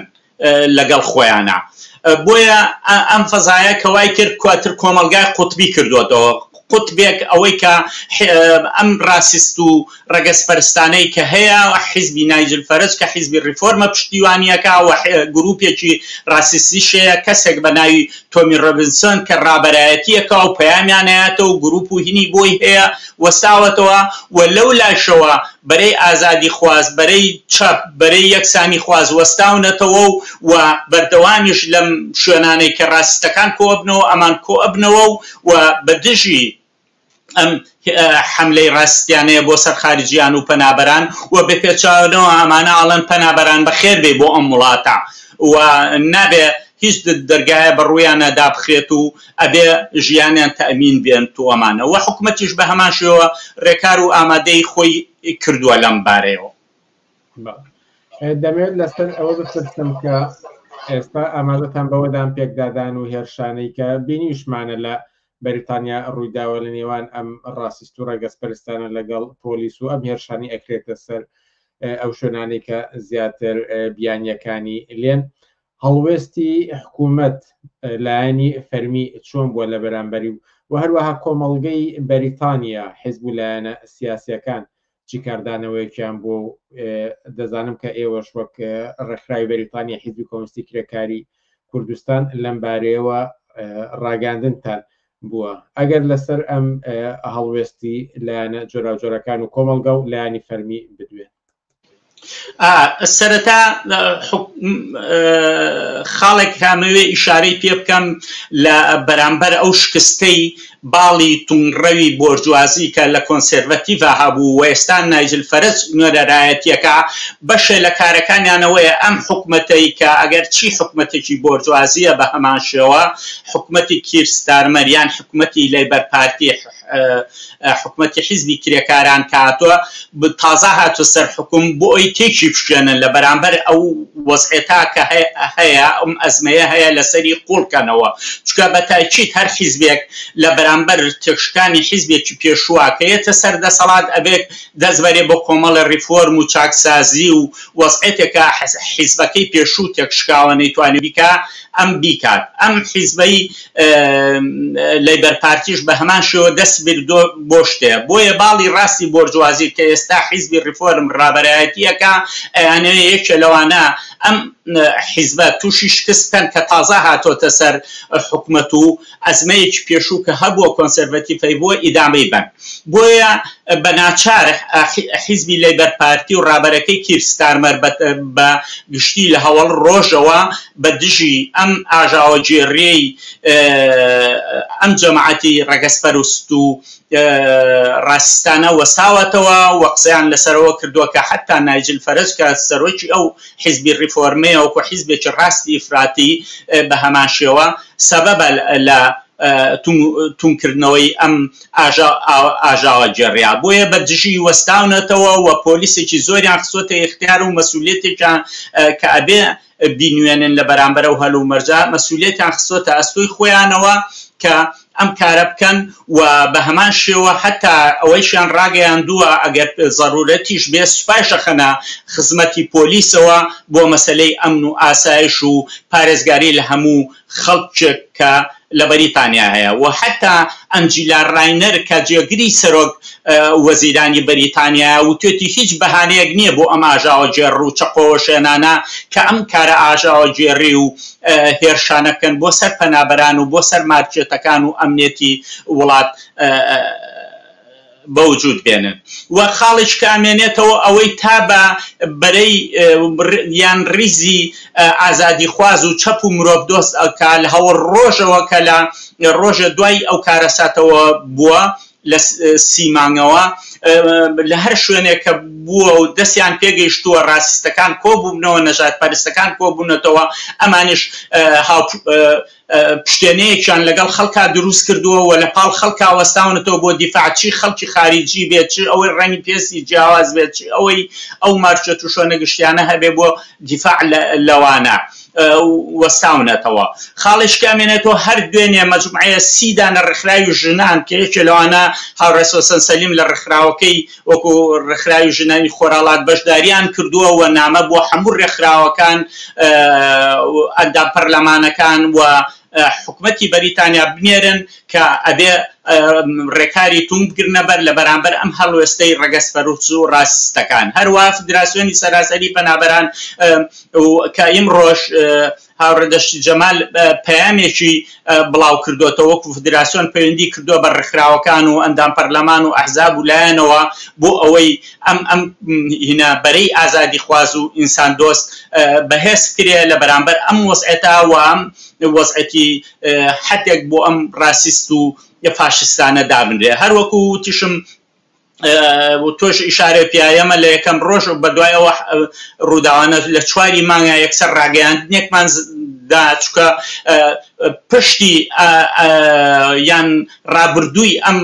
لەگەڵ خۆیانە بۆیە ئەم فەزایە کە وای کرد کواتر کۆمەڵگای قوتبی کردوێتەوە قوتبێک ئەوەی کە ئەم ڕاسیست و ڕەگەزپەرستانەی کە هەیە حیزبی نایجل فەرج کە حیزبی ڕیفۆرمە پشتیوانیەکە و گروپێکی ڕاسیستیش هەیە کەسێک بە ناوی تۆمی ڕۆبنسۆن کە ڕابەرایەتیەکە و پەیامیان هەیەتەوە و گروپ و هینی بۆی هەیە وەستاوەتەوە و لەو لاشەوە بەرەی ئازادیخواز، بەرەی چەپ، بەرەی یەکسانیخواز وەستاونەتەوە و و بەردەوامیش لەم شوێنانەی کە ڕاسیستەکان کۆئەبنەوە ئەمان کۆئەبنەوە و و بە دژی ئەم حەملەی ڕاسیستیانەیە بۆ سەر خارجیان و پەنابەران و بە پێچەوانەوە ئەمانە ئەڵێن پەنابەران بەخێر بێی بۆ ئەم وڵاتە و نابێ هیچ دەرگایە بە ڕوویانا دابخرێت و ئەبێ ژیانیان تەئمین بێنت و ئەمانە وە حکومەتیش بە هەمان شێوە ڕێکار و ئامادەی خۆی کردووە لەم بارەیەوە.
دەمەوێت لەسەر ئەوە بپرسم کە ئێستا ئاماژەتان بەوەدان پێکدادان و هێرشانەی کە بینیشمانە لە بەریتانیا ڕوویداوە لە نێوان ئەم ڕاسیست و ڕەگەزپەرستانە لەگەڵ پۆلیس و ئەم هێرشانی ئەکرێتە سەر. ئەو شوێنانەی کە زیاتر بیانیەکانی لێن هەڵوێستی حکوومەت لایەنی فەرمی چۆن بووە لە بەرامبەری و هەروەها کۆمەڵگەی بەریتانیا حیزب و لایەنە سیاسیەکان چی کاردانەوەیەکیان بووە و دەزانم کە ئێوەش وەک ڕێکخراوی بەریتانیا حیزبی کۆمۆنیستی کرێکاری کوردستان لەم بارەیەوە ڕاگەاندنتان بووە ئەگەر لەسەر ئەم هەڵوێستی لایەنە جۆراوجۆرەکان و کۆمەڵگا و لایەنی فەرمی بدوێن.
سەرەتا خاڵێک کامەوێ ئیشارەی پێ بکەم لە بەرامبەر ئەو شکستەی باڵی تونڕەوی بۆرجوازی کە لە کۆنسێرڤەتیڤا هەبوو و ئێستا نایجل فەرەج نوێنەرایەتیەکە بەشێ لە کارەکانیانەوەیە ئەم حکومەتەی کە ئەگەر چی حکومەتێکی بۆرجوازیە بە هەمان شێوە حکومەتی کیر ستارمەر یان حکومەتی لەیبەر پارتی حکومەتی حیزبی کرێکاران کە هاتووە تازە هاتوە سەر حکوم بۆ ئەوی تێکی بشکێنن لە بەرامبەر ئەو وەزعێتا کە هەیە ئەم ئەزمەیە هەیە لەسەری قوڵکەنەوە چونکە بە تاکید هەر حیزبێک لە بەرامبەر تێکشکانی حیزبێکی پێشووە کە یەتە سەر دەسەڵات ئەبێت دەست بەرێ بۆ کۆمەڵێ ڕیفۆرم و چاکسازی و وەزعێتێکە حیزبەکەی پێشوو تێکشکاوە نەیتوانی بیکا ئەم بیکات ئەم حیزبەی لەیبەر پارتیش بە هەمان شێوە دەست بردۆ بۆ شتێ بۆیە باڵی ڕاستی بۆرجوازی کە ئێستا حیزبی ڕیفۆرم ڕابەرایەتی ئەکا ئەیانەوێ یەکێ لەوانە ئەم حیزبە توشی شکست بکەن کە تازە هاتۆتە سەر حکومەت و ئەزمەیەکی پێشوو کە هەبووە کۆنسێرڤەتیف هەیبووە ئیدامەی بەن بۆیە بە ناچار حیزبی لەیبەر پارتی و ڕابەرەکەی کیر ستارمەر بە گشتی لە هەوەڵ ڕۆژەوە بە دژی ئەم ئاژاوەگێڕیەی ئەم جەماعەتی ڕەگەزپەرست و ڕاسیستانە وەستاوەتەوە و قسەیان لەسەرەوە کردووە کە حەتا نایجل فەرەج کە سەرۆکی ئەو حیزبی ڕیفۆرمەیە وەکو حیزبێکی ڕاستی ئیفراتی بە هەمان شێوە سەبەبە لە توندکردنەوەی ئەم ئاژاوەگێڕیە بۆیە بە دژی وەستاونەتەوە و پۆلیسێکی زۆریان خستۆتە ئیختیار و مەسولیەتێکیان کە ئەبێ بینوێنن لە بەرامبەر ئەو هەلومەرجە مەسولیەتیان خستۆتە ئەستۆی خۆیانەوە کە ئەم کارە بکەن و بە هەمان شێوە حتا ئەوەیشیان ڕاگەیاندووە ئەگەر زەرورەتیش بێ سوپایش ئەخەنە خزمەتی پۆلیسەوە بۆ مەسەلەی ئەمن و ئاسایش و پارێزگاری لە هەموو خەڵکێک کە لە بەریتانیا هەیە و حەتا ئەنجیلا ڕاینەر کە جێگری سەرۆک وەزیرانی بەریتانیایە وتوێتی هیچ بەهانەیەک نییە بۆ ئەم ئاژاوەگێڕ و چەقۆوەشێنانە کە ئەم کارە ئاژاوەگێڕی و هێرشانە بکەن بۆ سەر پەنابەران و بۆ سەر مارکێتەکان و ئەمنیەتی وڵات بەوجود بێنن و خاڵێکی کە ئەمێنێتەوە ئەوەی تا بە بەرەی یان ڕیزی ئازادیخواز و چەپ و مرۆڤ دۆست کە لە هەوڵ ڕۆژەوە کە لە ڕۆژە دوای ئەو کارەساتەوە بووە لە سیمانگەوە لە هەر شوێنێک کە بووە و دەستیان پێگەیشتووە ڕاستەکان کۆبوونەوە نەژاد پەرستەکان کۆبوونەتەوە ئەمانیش هاو پشتێنەیەکیان لەگەڵ خەڵکا دروست کردووە و لە پاڵ خەڵکا وەستاونەتەوە بۆ دیفاع چی خەڵکی خاریجی بێت چ ئەوەی ڕەنگی پێستی جیاواز بێت چ ئەوەی ئەو مارکێت و شوێنە گشتیانە هەبێ بۆ دیفاع لەوانە وەستاونەتەوە. خاڵێکی کە ئەمێنێتەوە هەر دوێنێ مەجموعەیە سی دانە ڕێکخراوی ژنان کە یەکێ لەوانە هاوڕێ سۆسەن سەلیم لە ڕێکخراوەکەی وەکو ڕێکخراوی ژنانی خۆرهەڵات بەشداریان کردووە و نامە بۆ هەموو ڕێکخراوەکان ئەندام پەرلەمانەکان و حکومەتی بەریتانیا بنێرن کە ئەبێ ڕێکاری توند بگرنە بەر لە بەرامبەر ئەم هەڵوێستەی ڕەگەزپەرست و ڕاسیستەکان هەروە فدراسیۆنی سەراسەری پەنابەران کە ئیمڕۆش هاوڕێ دەشتی جەمال پەیامێکی بڵاوکردۆتەوە وەکو فدراسیۆن پەیوەندی کردووە بە ڕێکخراوەکان و ئەندام پەرلەمان و ئەحزاب و لایەنەوە بۆ ئەوەی ئەم ئەم هینا بەرەی ئازادیخواز و ئینسان دۆست بەهێز بکرێ لە بەرامبەر ئەم وەزعێتە و ئەم وەزعێتی حەدێک بۆ ئەم ڕاسیست و فاشیستانە دابنرێ هەروەکو وتیشم تۆش ئیشارە پیا ئێمە لە یەکەم ڕۆژ بە دوای ئەوە ڕووداوانە لە چواری مانگا یەکسەر ڕاگەیاندنێکمان دا چکە پشتی یان ڕابردووی ئەم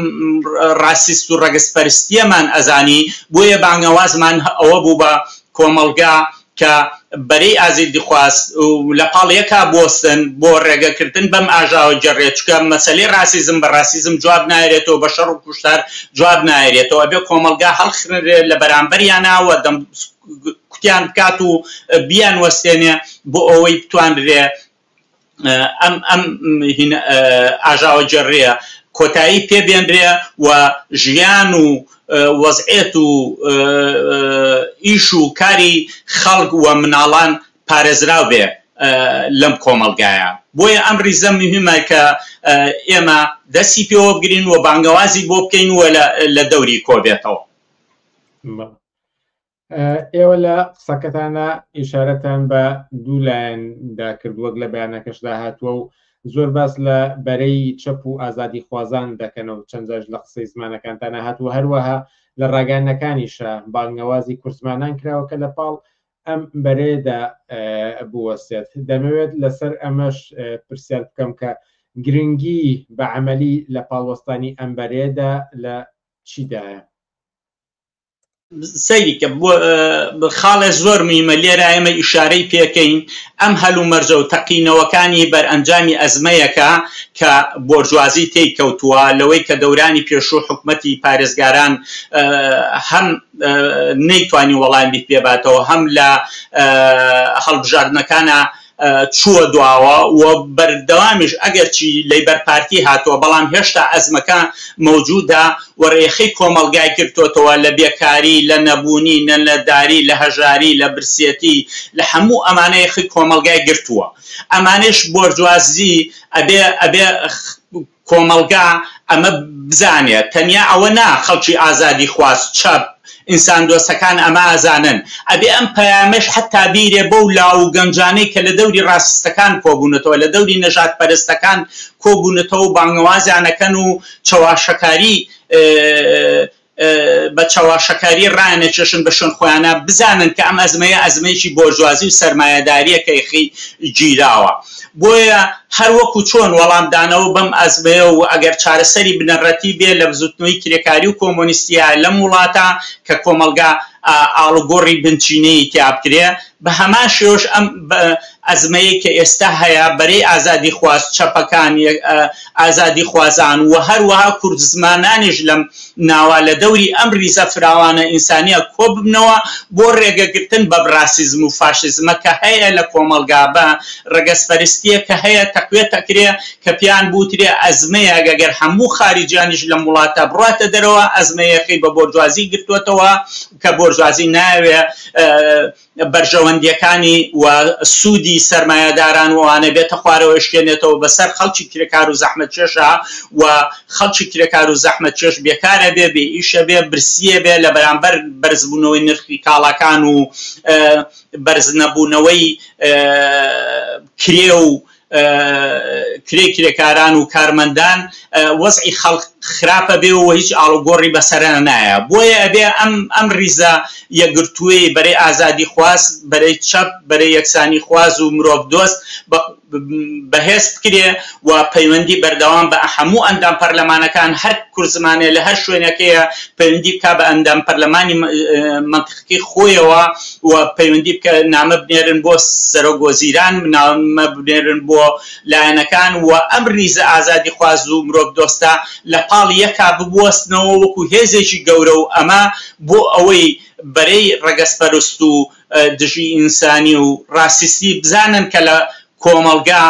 ڕاسیست و ڕەگەزپەرستیەمان ئەزانی بۆیە بانگەوازمان ئەوە بوو بە کۆمەڵگا کە بەرەی ئازیدیخواز لە پاڵ یەکا بوەستن بۆ ڕێگەکردن بەم ئاژاوەگێڕیە چونکە مەسەلەی ڕاسیزم بە ڕاسیزم جواب نایەرێتەوە بە شەڕ و کوشتار جواب نایەرێتەوە ئەبێ کۆمەڵگا هەڵخرێ لە بەرامبەریانا و دەم. کوتیان بکات و بیان وەستێنێ بۆ ئەوەی بتوانرێ ئەم ئەم ئاژاوەگێڕییە کۆتایی پێ بێنرێ و ژیان و وەزعێت و ئیش و کاری خەڵک و مناڵان پارێزراو بێ لەم کۆمەڵگایە. بۆیە ئەم ڕیزە مهمە کە ئێمە دەستی پێوە بگرین و بانگەوازی بۆ بکەین و لە دەوری کۆبێتەوە.
ئێوە لە قسەکەتانە ئیشارەتان بە دوو لایەندا کرد وەک لە بەیانەکەشدا هاتووە و زۆر باس لە بەرەی چەپ و ئازادی خوازان دەکەنەوە چەند جاش لە قسەی زمانەکانتانە هاتووە هەروەها لە ڕاگەیاندنەکانیشە بانگەوازی کوردزمانان کراوە کە لە پاڵ ئەم بەرەیەدا بوەستێت. دەمەوێت لەسەر ئەمەش پرسیار بکەم کە گرنگی بە عەمەلی لە پاڵوەستانی ئەم بەرەیەدا لە چیدایە؟
سەیری کە خاڵێ زۆر مهمە لێرە ئێمە ئیشارەی پێکەین ئەم هەلومەرجە و تەقینەوەکانی بەرئەنجامی ئەزمەیەکە کە بۆرجوازی تێی کەوتووە لەوەی کە دەورانی پێشوو حکومەتی پارێزگاران هەم نەیتوانی وەڵامی پێباتەوە هەم لە هەڵبژاردنەکانە چووە دواوە و بەردەوامیش ئەگەرچی لەیبەر پارتی هاتووە بەڵام هێشتا ئەزمەکە مەوجودە و ڕێخەی کۆمەڵگای گرتۆتەوە لە بێکاری لە نەبوونی نە نەداری لە هەژاری لە برسێتی لە هەموو ئەمانە یەخەی کۆمەڵگای گرتووە ئەمانەش بۆرجوازی ئەبێ ئەبێ کۆمەڵگا ئەمە بزانێ، تەنیا ئەوە نا خەڵکی ئازادیخواز، چەپ، ئینساندۆستەکان ئەمە ئەزانن، ئەبێ ئەم پەیامەش حەتتا بیرێ بەو لاو و گەنجانەی کە لە دەوری ڕاسیستەکان کۆبوونەتەوە، لە دەوری نەژادپەرستەکان کۆبوونەتەوە و بانگەوازیان ئەکەن و چەواشەکاری بە چەواشەکاری ڕایانەکێشن بە شوێن خۆیانا، بزانن کە ئەم ئەزمەیە ئەزمەیەکی بۆرژوازی و سەرمایەداریە کە یەخەی گیراوە. بۆیە هەر وەکو چۆن وەڵامدانەوە بەم ئەزمەیە و ئەگەر چارەسەری بنەڕەتی بێ لە بزوتنەوەی کرێکاری و کۆمۆنیستیە لەم وڵاتە کە کۆمەڵگا ئاڵوگۆڕی بنچینەیی تیا بکرێ، بە هەمان شێوەش ئەم ئەزمەیەی کە ئێستا هەیە بەرەی ئازادیخواز، چەپەکان، ئازادیخوازان و هەروەها کوردزمانانیش لەم ناوە لە دەوری ئەم ریزە فراوانە ئینسانیە کۆببنەوە بۆ رێگەگرتن بەم راسیزم و فاشیزمە کە هەیە لە کۆمەڵگا، بە رەگەزپەرستیە کە هەیە تەقوێت ئەکرێ کە پێیان بوترێ ئەزمەیە گەر هەموو خاریجیانیش لەم وڵاتە بڕاتە دەرەوە ئەزمەیەکەی بە بۆرجوازی گرتوەتەوە کە بۆرجوازی نایەوێ بەرژەوەندیەکانی و سودی سەرمایەداران و ئەوانە بێتە خوارەوە ئەشکێنێتەوە بەسەر خەڵکی کرێکار و زەحمەتکێشا و خەڵکی کرێکار و زەحمەتکێش بێکارە بێ بێ ئیشە بێ برسیە بێ لە بەرامبەر بەرزبوونەوەی نرخی کاڵاکان و بەرزنەبوونەوەی کرێ و کرێی کرێکاران و کارمەندان وەزعی خەڵک خراپە بێ و هیچ ئاڵوگۆڕی بەسەرا نایە بۆیە ئەبێ ئەم ئەم ڕیزە یەکگرتووەی بەرەی ئازادیخواز بەرەی چەپ بەرەی یەکسانیخواز و مرۆڤ دۆست بە بەهێز بکرێ و پەیوەندی بەردەوام بە هەموو ئەندام پەرلەمانەکان هەر کوردزمانێ لە هەر شوێنێکەیە پەیوەندی بکا بە ئەندام پەرلەمانی مەنتیقەکەی خۆیەوە و پەیوەندی بکە نامە بنێرن بۆ سەرۆک وەزیران نامە بنێرن بۆ لایەنەکان و ئەم ریزە ئازادیخواز و مرۆڤ دۆستە لە پاڵ یەکا ببوەستنەوە وەکو هێزێکی گەورە و ئەمە بۆ ئەوەی بەرەی ڕەگەزپەرست و دژی ئینسانی و ڕاسیستی بزانن کە لە کۆمەڵگا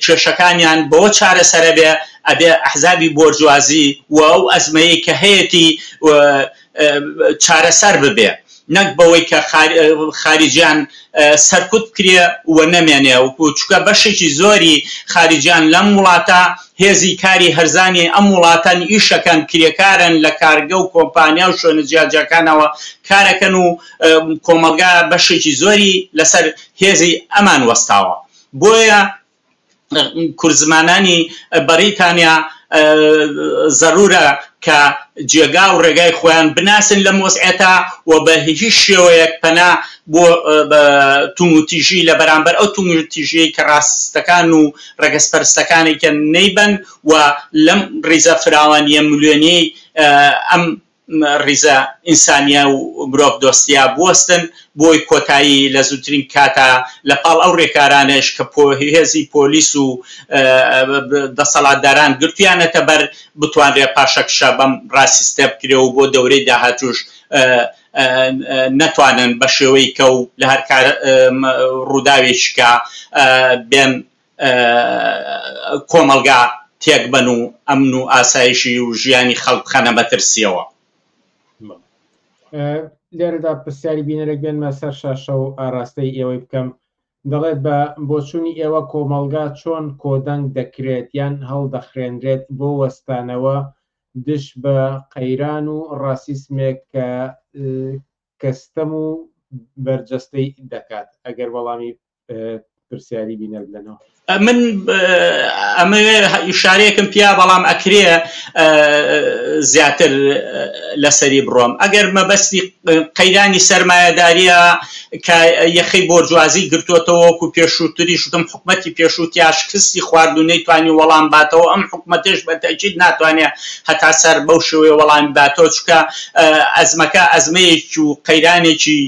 کێشەکانیان بەوە چارەسەرەبێ ئەبێ ئەحزابی بۆرجوازی و ئەو ئەزمەیەی کە هەیەتی چارەسەر ببێ نەک بەوەی کە خاریجیان سەرکوت بکرێ و نەمێنێ و چونکە بەشێکی زۆری خاریجیان لەم وڵاتە هێزی کاری هەرزانی ئەم وڵاتەن ئیشەکەن کرێکارن لە کارگە و کۆمپانیا و شوێنە جیاجیاکانەوە کارەکەن و کۆمەڵگا بەشێکی زۆری لەسەر هێزی ئەمان وەستاوە بۆیە کوردزمانانی بەڕیتانیا زەرورە کە جێگا و ڕێگای خۆیان بناسن لەم وەزعێتە و بە هیچ شێوەیەک پەنا بۆ توندوتیژی لە بەرامبەر ئەو توندوتیژیەی کە ڕاستەکان و ڕەگەزپەرستەکانی کە نەیبەن و لەم ڕیزە فراوانیە ملیۆنیەی ئەم ڕیزە ئینسانیە و مرۆڤ دۆستیە بوەستن بۆی کۆتایی لە زووترین کاتا لە پاڵ ئەو ڕێکارانەش کە هێزی پۆلیس و دەسەڵاتداران گرتویانەتە بەر بتوانرێ پاشەکشە بەم ڕاسیستە بکرێ و بۆ دەورەی داهاتووش. نەتوانن بە شێوەی کە و لە هەر کار ڕووداوێکی کە بێن کۆمەڵگا تێک بەن و ئەمن و ئاسایشی و ژیانی خەڵک بخەنە مەترسیەوە.
لێرەدا پرسیاری بینەرێک بێنمە سەر شاشە و ئاراستەی ئێوەی بکەم دەڵێت بە بۆچوونی ئێوە کۆمەڵگا چۆن کۆدەنگ دەکرێت یان هەڵدەخرێنرێت بۆ وەستانەوە دژ بە قەیران و ڕاسیسمێک کە کە ستەم و بەرجەستەی دەکات؟ ئەگەر وەڵامی پرسیاری بینەر بدەنەوە.
من ئەمەوێ ئیشارەیەکم پیا بەڵام ئەکرێ زیاتر لەسەری بڕۆم ئەگەر مەبەستی قەیرانی سەرمایەداریە کە یەخەی بۆرجوازی گرتووەتەوە وەکو پێشووتریش وتم حکومەتی پێشوو تیا شکستی خوارد و نەیتوانی وەڵام باتەوە ئەم حکومەتەش بە تەئکید ناتوانێ هەتا سەر بەو شێوەیە وەڵامی باتەوە چونکە ئەزمەکە ئەزمەیەکی و قەیرانێکی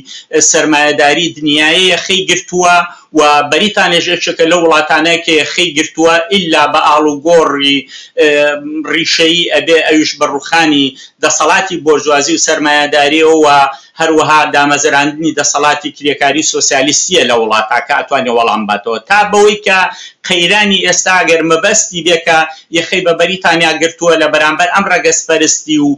سەرمایەداری دنیایە یەخەی گرتووە و بەریتانیش یەکێکە لەو وڵاتانە کە یەخەی گرتووە ئیلا بە ئاڵوگۆڕی ڕیشەیی ئەبێ ئەویش بە ڕووخانی دەسەڵاتی بۆرجوازی و سەرمایەداریەوە و هەروەها دامەزراندنی دەسەڵاتی کرێکاری سۆسیالیستیە لە وڵاتا کە ئەتوانێ وەڵام باتەوە تا بەوەی کە قەیرانی ئێستا گەر مەبەستی بێ کە یەخەی بە بەریتانیا گرتووە لە بەرامبەر ئەم ڕەگەزپەرستی و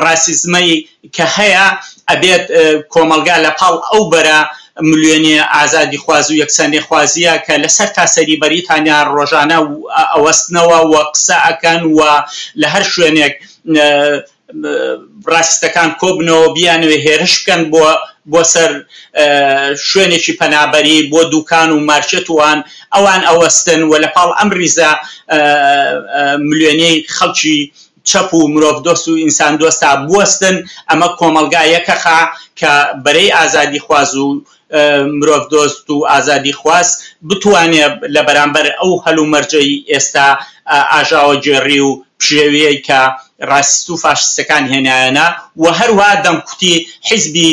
ڕاسیزمەی کە هەیە ئەبێت کۆمەڵگا لە پاڵ ئەو بەرە ملیۆنیە ئازادیخواز و یەکسانیخوازیە کە لە سەر تاسەری بەریتانیا ڕۆژانە ئەوەستنەوە و قسە ئەکەن و لە هەر شوێنێک ڕاستەکان کۆبنەوە بیانەوێ هێرش بکەن بۆ بۆ سەر شوێنێکی پەنابەری بۆ دوکان و مارکێت وان ئەوان ئەوەستن و لە پاڵ ئەم ریزە ملیۆنیەی خەڵکی چەپ و مرۆڤدۆست و ئینساندۆستا بوەستن، ئەمە کۆمەڵگا یەکەخا کە بەرەی ئازادیخواز و مرۆڤدۆست و ئازادیخواز بتوانێ لە بەرامبەر ئەو هەلومەرجەی ئێستا ئاژاوەگێڕی و پشێویەی کە ڕاسیست و فاشیستەکان هێنایانە و هەروەها دەمکوتی حیزبی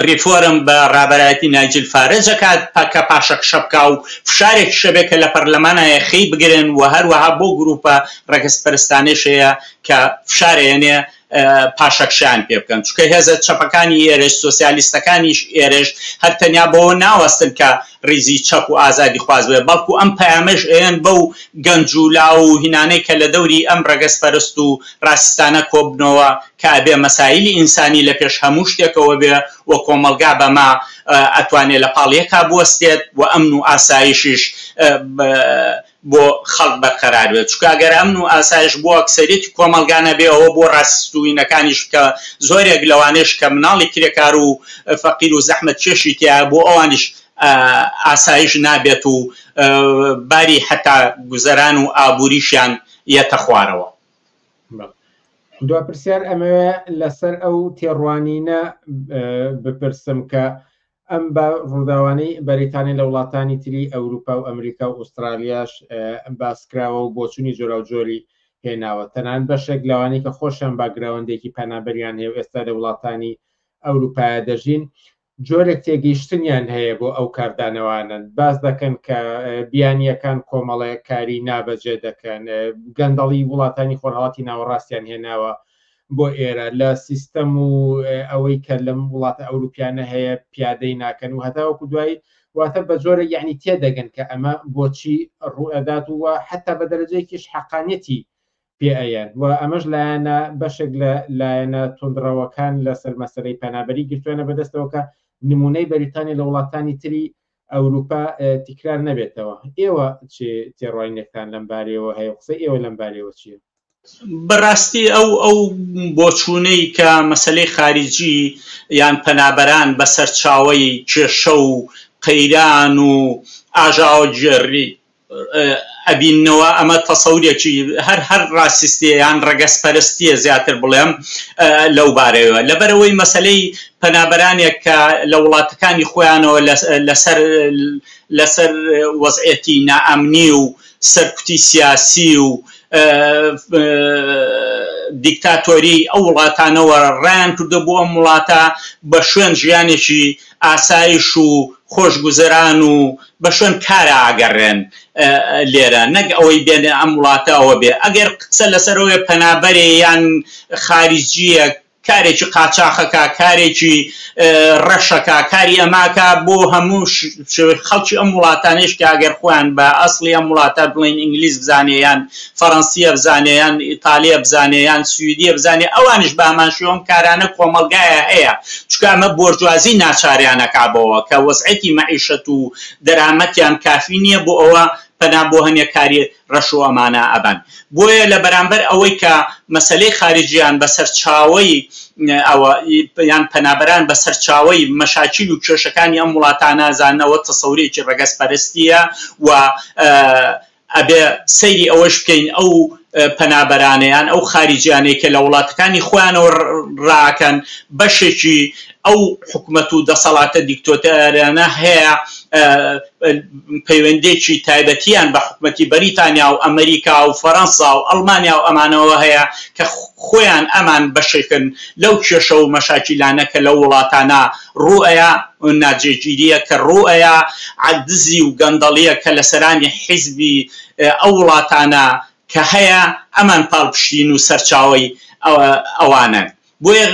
ڕیفۆرم بە ڕابەرایەتی نایجل فارەج ئەکات کە پاشەکشە بکا و فشارێکیش ئەبێ کە لە پەرلەمانا یەخەی بگرن و هەروەها بۆ گروپە ڕەگەزپەرستانەیش هەیە کە فشار ئەیەنێ پاشەکشەیان پێ بکەن چونکە هێزە چەپەکانی ئێرەش سۆسیالیستەکانیش ئێرەش هەر تەنیا بەوە ناوەستن کە ڕیزی چەپ و ئازادیخواز بێ بەڵکو ئەم پەیامەش ئەیەن بەو گەنج و لاو و هینانەی کە لە دەوری ئەم ڕەگەزپەرست و ڕاسیستانە کۆببنەوە کە ئەبێ مەسایلی ئینسانی لە پێش هەموو شتێکەوە بێ و کۆمەڵگا بەمە ئەتوانێ لە پاڵ یەکا بوەستێت و ئەمن و ئاسایشیش بۆ خەڵک بەرقەرار بێت چونکە ئەگەر ئەمن و ئاسایش بۆ ئەکسەریەتی کۆمەڵگا نەبێ ئەوە بۆ ڕاسیست و هینەکانیش کە زۆرێک لەوانەیش کە مناڵی کرێکار و فەقیر و زەحمەتکێشی تیایە بۆ ئەوانیش ئاسایش نابێت و باری حەتا گوزەران و ئابووریشیان یەتە خوارەوە.
دوا پرسیار ئەمەوێ لەسەر ئەو تێڕوانینە بپرسم کە ئەم بە ڕووداوانەی بەریتانیا لە وڵاتانی تری ئەوروپا و ئەمریکا و ئوسترالیاش باسکراوە و بۆچوونی جۆراوجۆری هێناوە تەنان بەشێک لەوانەی کە خۆشیان باگراوەندێکی پەنابەریان هەیە و ئێستا لە وڵاتانی ئەوروپایە دەژین جۆرێک تێگەیشتنیان هەیە بۆ ئەو کاردانەوانە باس دەکەن کە بیانییەکان کۆمەڵێک کاری نابەجێ دەکەن گەندەڵی وڵاتانی خۆرهەڵاتی ناوەڕاستیان هێناوە بۆ ئێرە لە سیستەم و ئەوەی کە لەم وڵاتە ئەوروپیانە هەیە پیادەی ناکەن و هەتاوەکو دوایی واتە بە جۆرێک یعنی تێدەگەن کە ئەمە بۆچی ڕوئەدات و حتا بە دەرەجەیەکیش حەقانیەتی پێ ئەیەن و ئەمەش لایەنە بەشێک لە لایەنە توندڕەوەکان لەسەر مەسەلەی پەنابەری گرتویانە بەدەستەوە کە نمونەی بەریتانیا لە وڵاتانی تری ئەوروپا تکرار نەبێتەوە. ئێوە چ تێڕوانینێکتان لەم بارەیەوە هەیە و قسەی ئێوە لەم بارەیەوە چییە؟
بەڕاستی ئەو ئەو بۆچوونەی کە مەسەلەی خاریجی یان پەنابەران بە سەرچاوەی کێشە و قەیران و ئاژاوەگێڕی ئەبیننەوە ئەمە تەسەورێکی هەر هەر ڕاسیستیە یان ڕەگەزپەرستیە زیاتر بڵێم لەو بارەیەوە لەبەرئەوەی مەسەلەی پەنابەرانێک کە لە وڵاتەکانی خۆیانەوە لەسەر لەسەر وەزعێتی نائەمنی و سەرکوتی سیاسی و دیکتاتۆری ئەو وڵاتانەوە ڕایان کردو بۆ ئەم وڵاتە بە شوێن ژیانێکی ئاسایش و خۆشگوزەران و بە شوێن کارا ئەگەڕێن لێرە نەک ئەوەی بێنە ئەم وڵاتە ئەوە بێ ئەگەر قسە لەسەر ئەوەیە پەنابەرێ یان خاریجیەک. کارێکی قاچاخەکا، کارێکی ڕەشەکا، کاری ئەماکا بۆ هەموو خەڵکی ئەم وڵاتانەیش کە ئەگەر خۆیان بە ئەسڵی ئەم وڵاتە بڵێین ئینگلیز بزانێ یان فەڕەنسیە بزانێ یان ئیتالیە بزانێ یان سویدیە بزانێ ئەوانیش بە هەمان شێوە ئەم کارانە کۆمەڵگایە هەیە چونکە ئەمە بۆرجوازی ناچاریان ئەکا بەوە کە وەزعێتی مەعیشەت و دەرامەتیان کافی نییە بۆ ئەوە پەنا بۆ هەنێ کاری ڕەش و ئەمانە ئەبەن بۆیە لە بەرامبەر ئەوەی کە مەسەلەی خارجیان بە سەرچاوەی ئەوە یان پەنابەران بە سەرچاوەی مەشاکیل و کێشەکانی ئەم وڵاتانە ئەزانن ئەوە تەسەورێکی ڕەگەزپەرستیە و ئەبێ سەیری ئەوەش بکەین ئەو پەنابەرانە یان ئەو خاریجیانەی کە لە وڵاتەکانی خۆیانەوە ڕاکەن بەشێکی ئەو حکومەت و دەسەڵاتە دیکتۆتەرانە هەیە پەیوەندێکی تایبەتیان بە حکومەتی بەریتانیا و ئەمریکا و فەرەنسا و ئەڵمانیا و ئەمانەوە هەیە کە خۆیان ئەمان بەشێکن لەو کێشە و مەشاکیلانە کە لەو وڵاتانە ڕووئەیا ناجێگیریە کە ڕووئەیا دزی و گەندەڵیە کە لە سەرانی حیزبی ئەو وڵاتانە کە هەیە ئەمان پاڵپشتین و سەرچاوەی ئەوانەن. بۆیە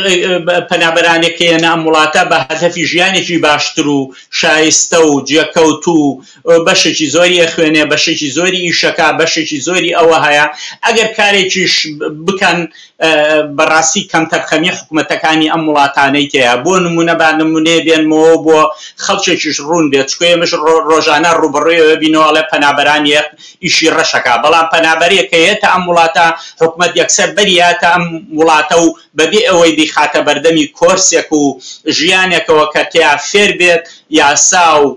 پەنابەرانێک کە یەنە ئەم وڵاتە بە هەدەفی ژیانێکی باشتر و شایستە و جێکەوتوو و بەشێکی زۆری ئەخوێنێ، بەشێکی زۆری ئیشەکا، بەشێکی زۆری ئەوە هەیە، ئەگەر کارێکیش بکەن بەڕاستی کەمتەرخەمی حکومەتەکانی ئەم وڵاتانەی تێیە. بۆ نمونە با نمونەیە بێنمەوە بۆ خەڵکێکیش ڕوون بێت، چونکە ئێمەش ڕۆژانە ڕووبەڕووی ئەوە بینەوە ئەڵێ پەنابەران یەک ئیشی ڕەشەکا بەڵام پەنابەرێک کە یەتە ئەم وڵاتە حکومەت یەکسەر بەریاتە ئەم وڵاتە و بەبێ ئەوەی بیخاتە بەردەمی کۆرسێک و ژیانێکەوە کە تیا فێر بێت یاسا و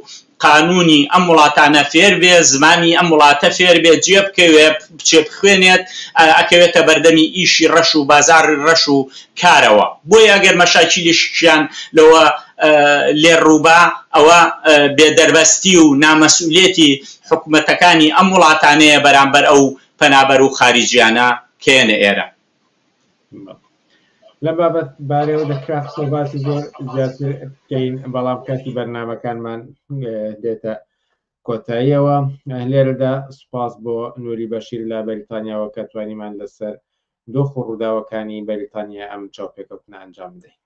قانونی ئەم وڵاتانە فێر بێ زمانی ئەم وڵاتە فێر بێ جێ بکەوێ بچێ بخوێنێت ئەکەوێتە بەردەمی ئیشی ڕەش و بازاڕی ڕەش و کارەوە بۆیە ئەگەر مەشاکیلیشیان لەوە لێ ڕووبا ئەوە بێ دەربەستی و نامەسئولیەتی حکومەتەکانی ئەم وڵاتانەیە بەرامبەر ئەو پەنابەر و خاریجیانە کە یەنە ئێرە.
لەم بابەت بارەوە دەکرا قسە و باسی زۆر زیاتر بکەین بەڵام کاتی بەرنمەکانمان دێتە کۆتاییەوە لێرەدا سوپاس بۆ نوری بەشیر لە بەریتانیاوە کە توانیمان لەسەر دۆخ و ڕووداوەکانی بەریتانیا ئەم چاوپێکەوتنە ئەنجام بدەین.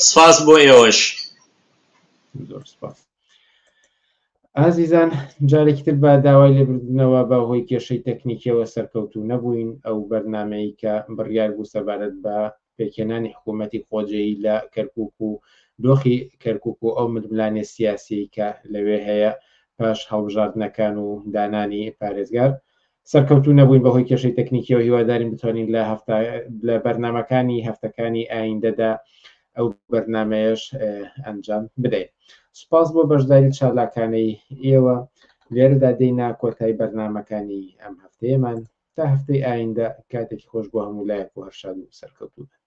سپاس بۆ ئێوەش.
زۆر سپاس. ئازیزان جارێکی تر بە داوای لێبوردنەوە بە هۆی کێشەی تەکنیکیەوە سەرکەوتوو نەبووین ئەو بەرنمەی کە بڕیار بوو سەبارەت بە پێکهێنانی حکوومەتی خۆجێی لە کەرکووک و دۆخی کەرکووک و ئەو ململانێ سیاسیەی کە لەوێ هەیە پاش هەڵبژاردنەکان و دانانی پارێزگار سەرکەوتوو نەبووین بەهۆی کێشەی تەکنیکیەوە هیوادارین بتوانین لە هەفتە لە بەرنمەکانی هەفتەکانی ئایندەدا ئەو بەرنمەیەش ئەنجام بدەین سوپاس بۆ بەشداری چالاکانەی ئێوە لێرەدا دێینە کۆتای بەرنمەکانی ئەم هەفتەیەمان تا هەفتەی ئایندە کاتێکی خۆش بۆ هەموو لایەک و هەر شاد و سەرکەوتوو بن.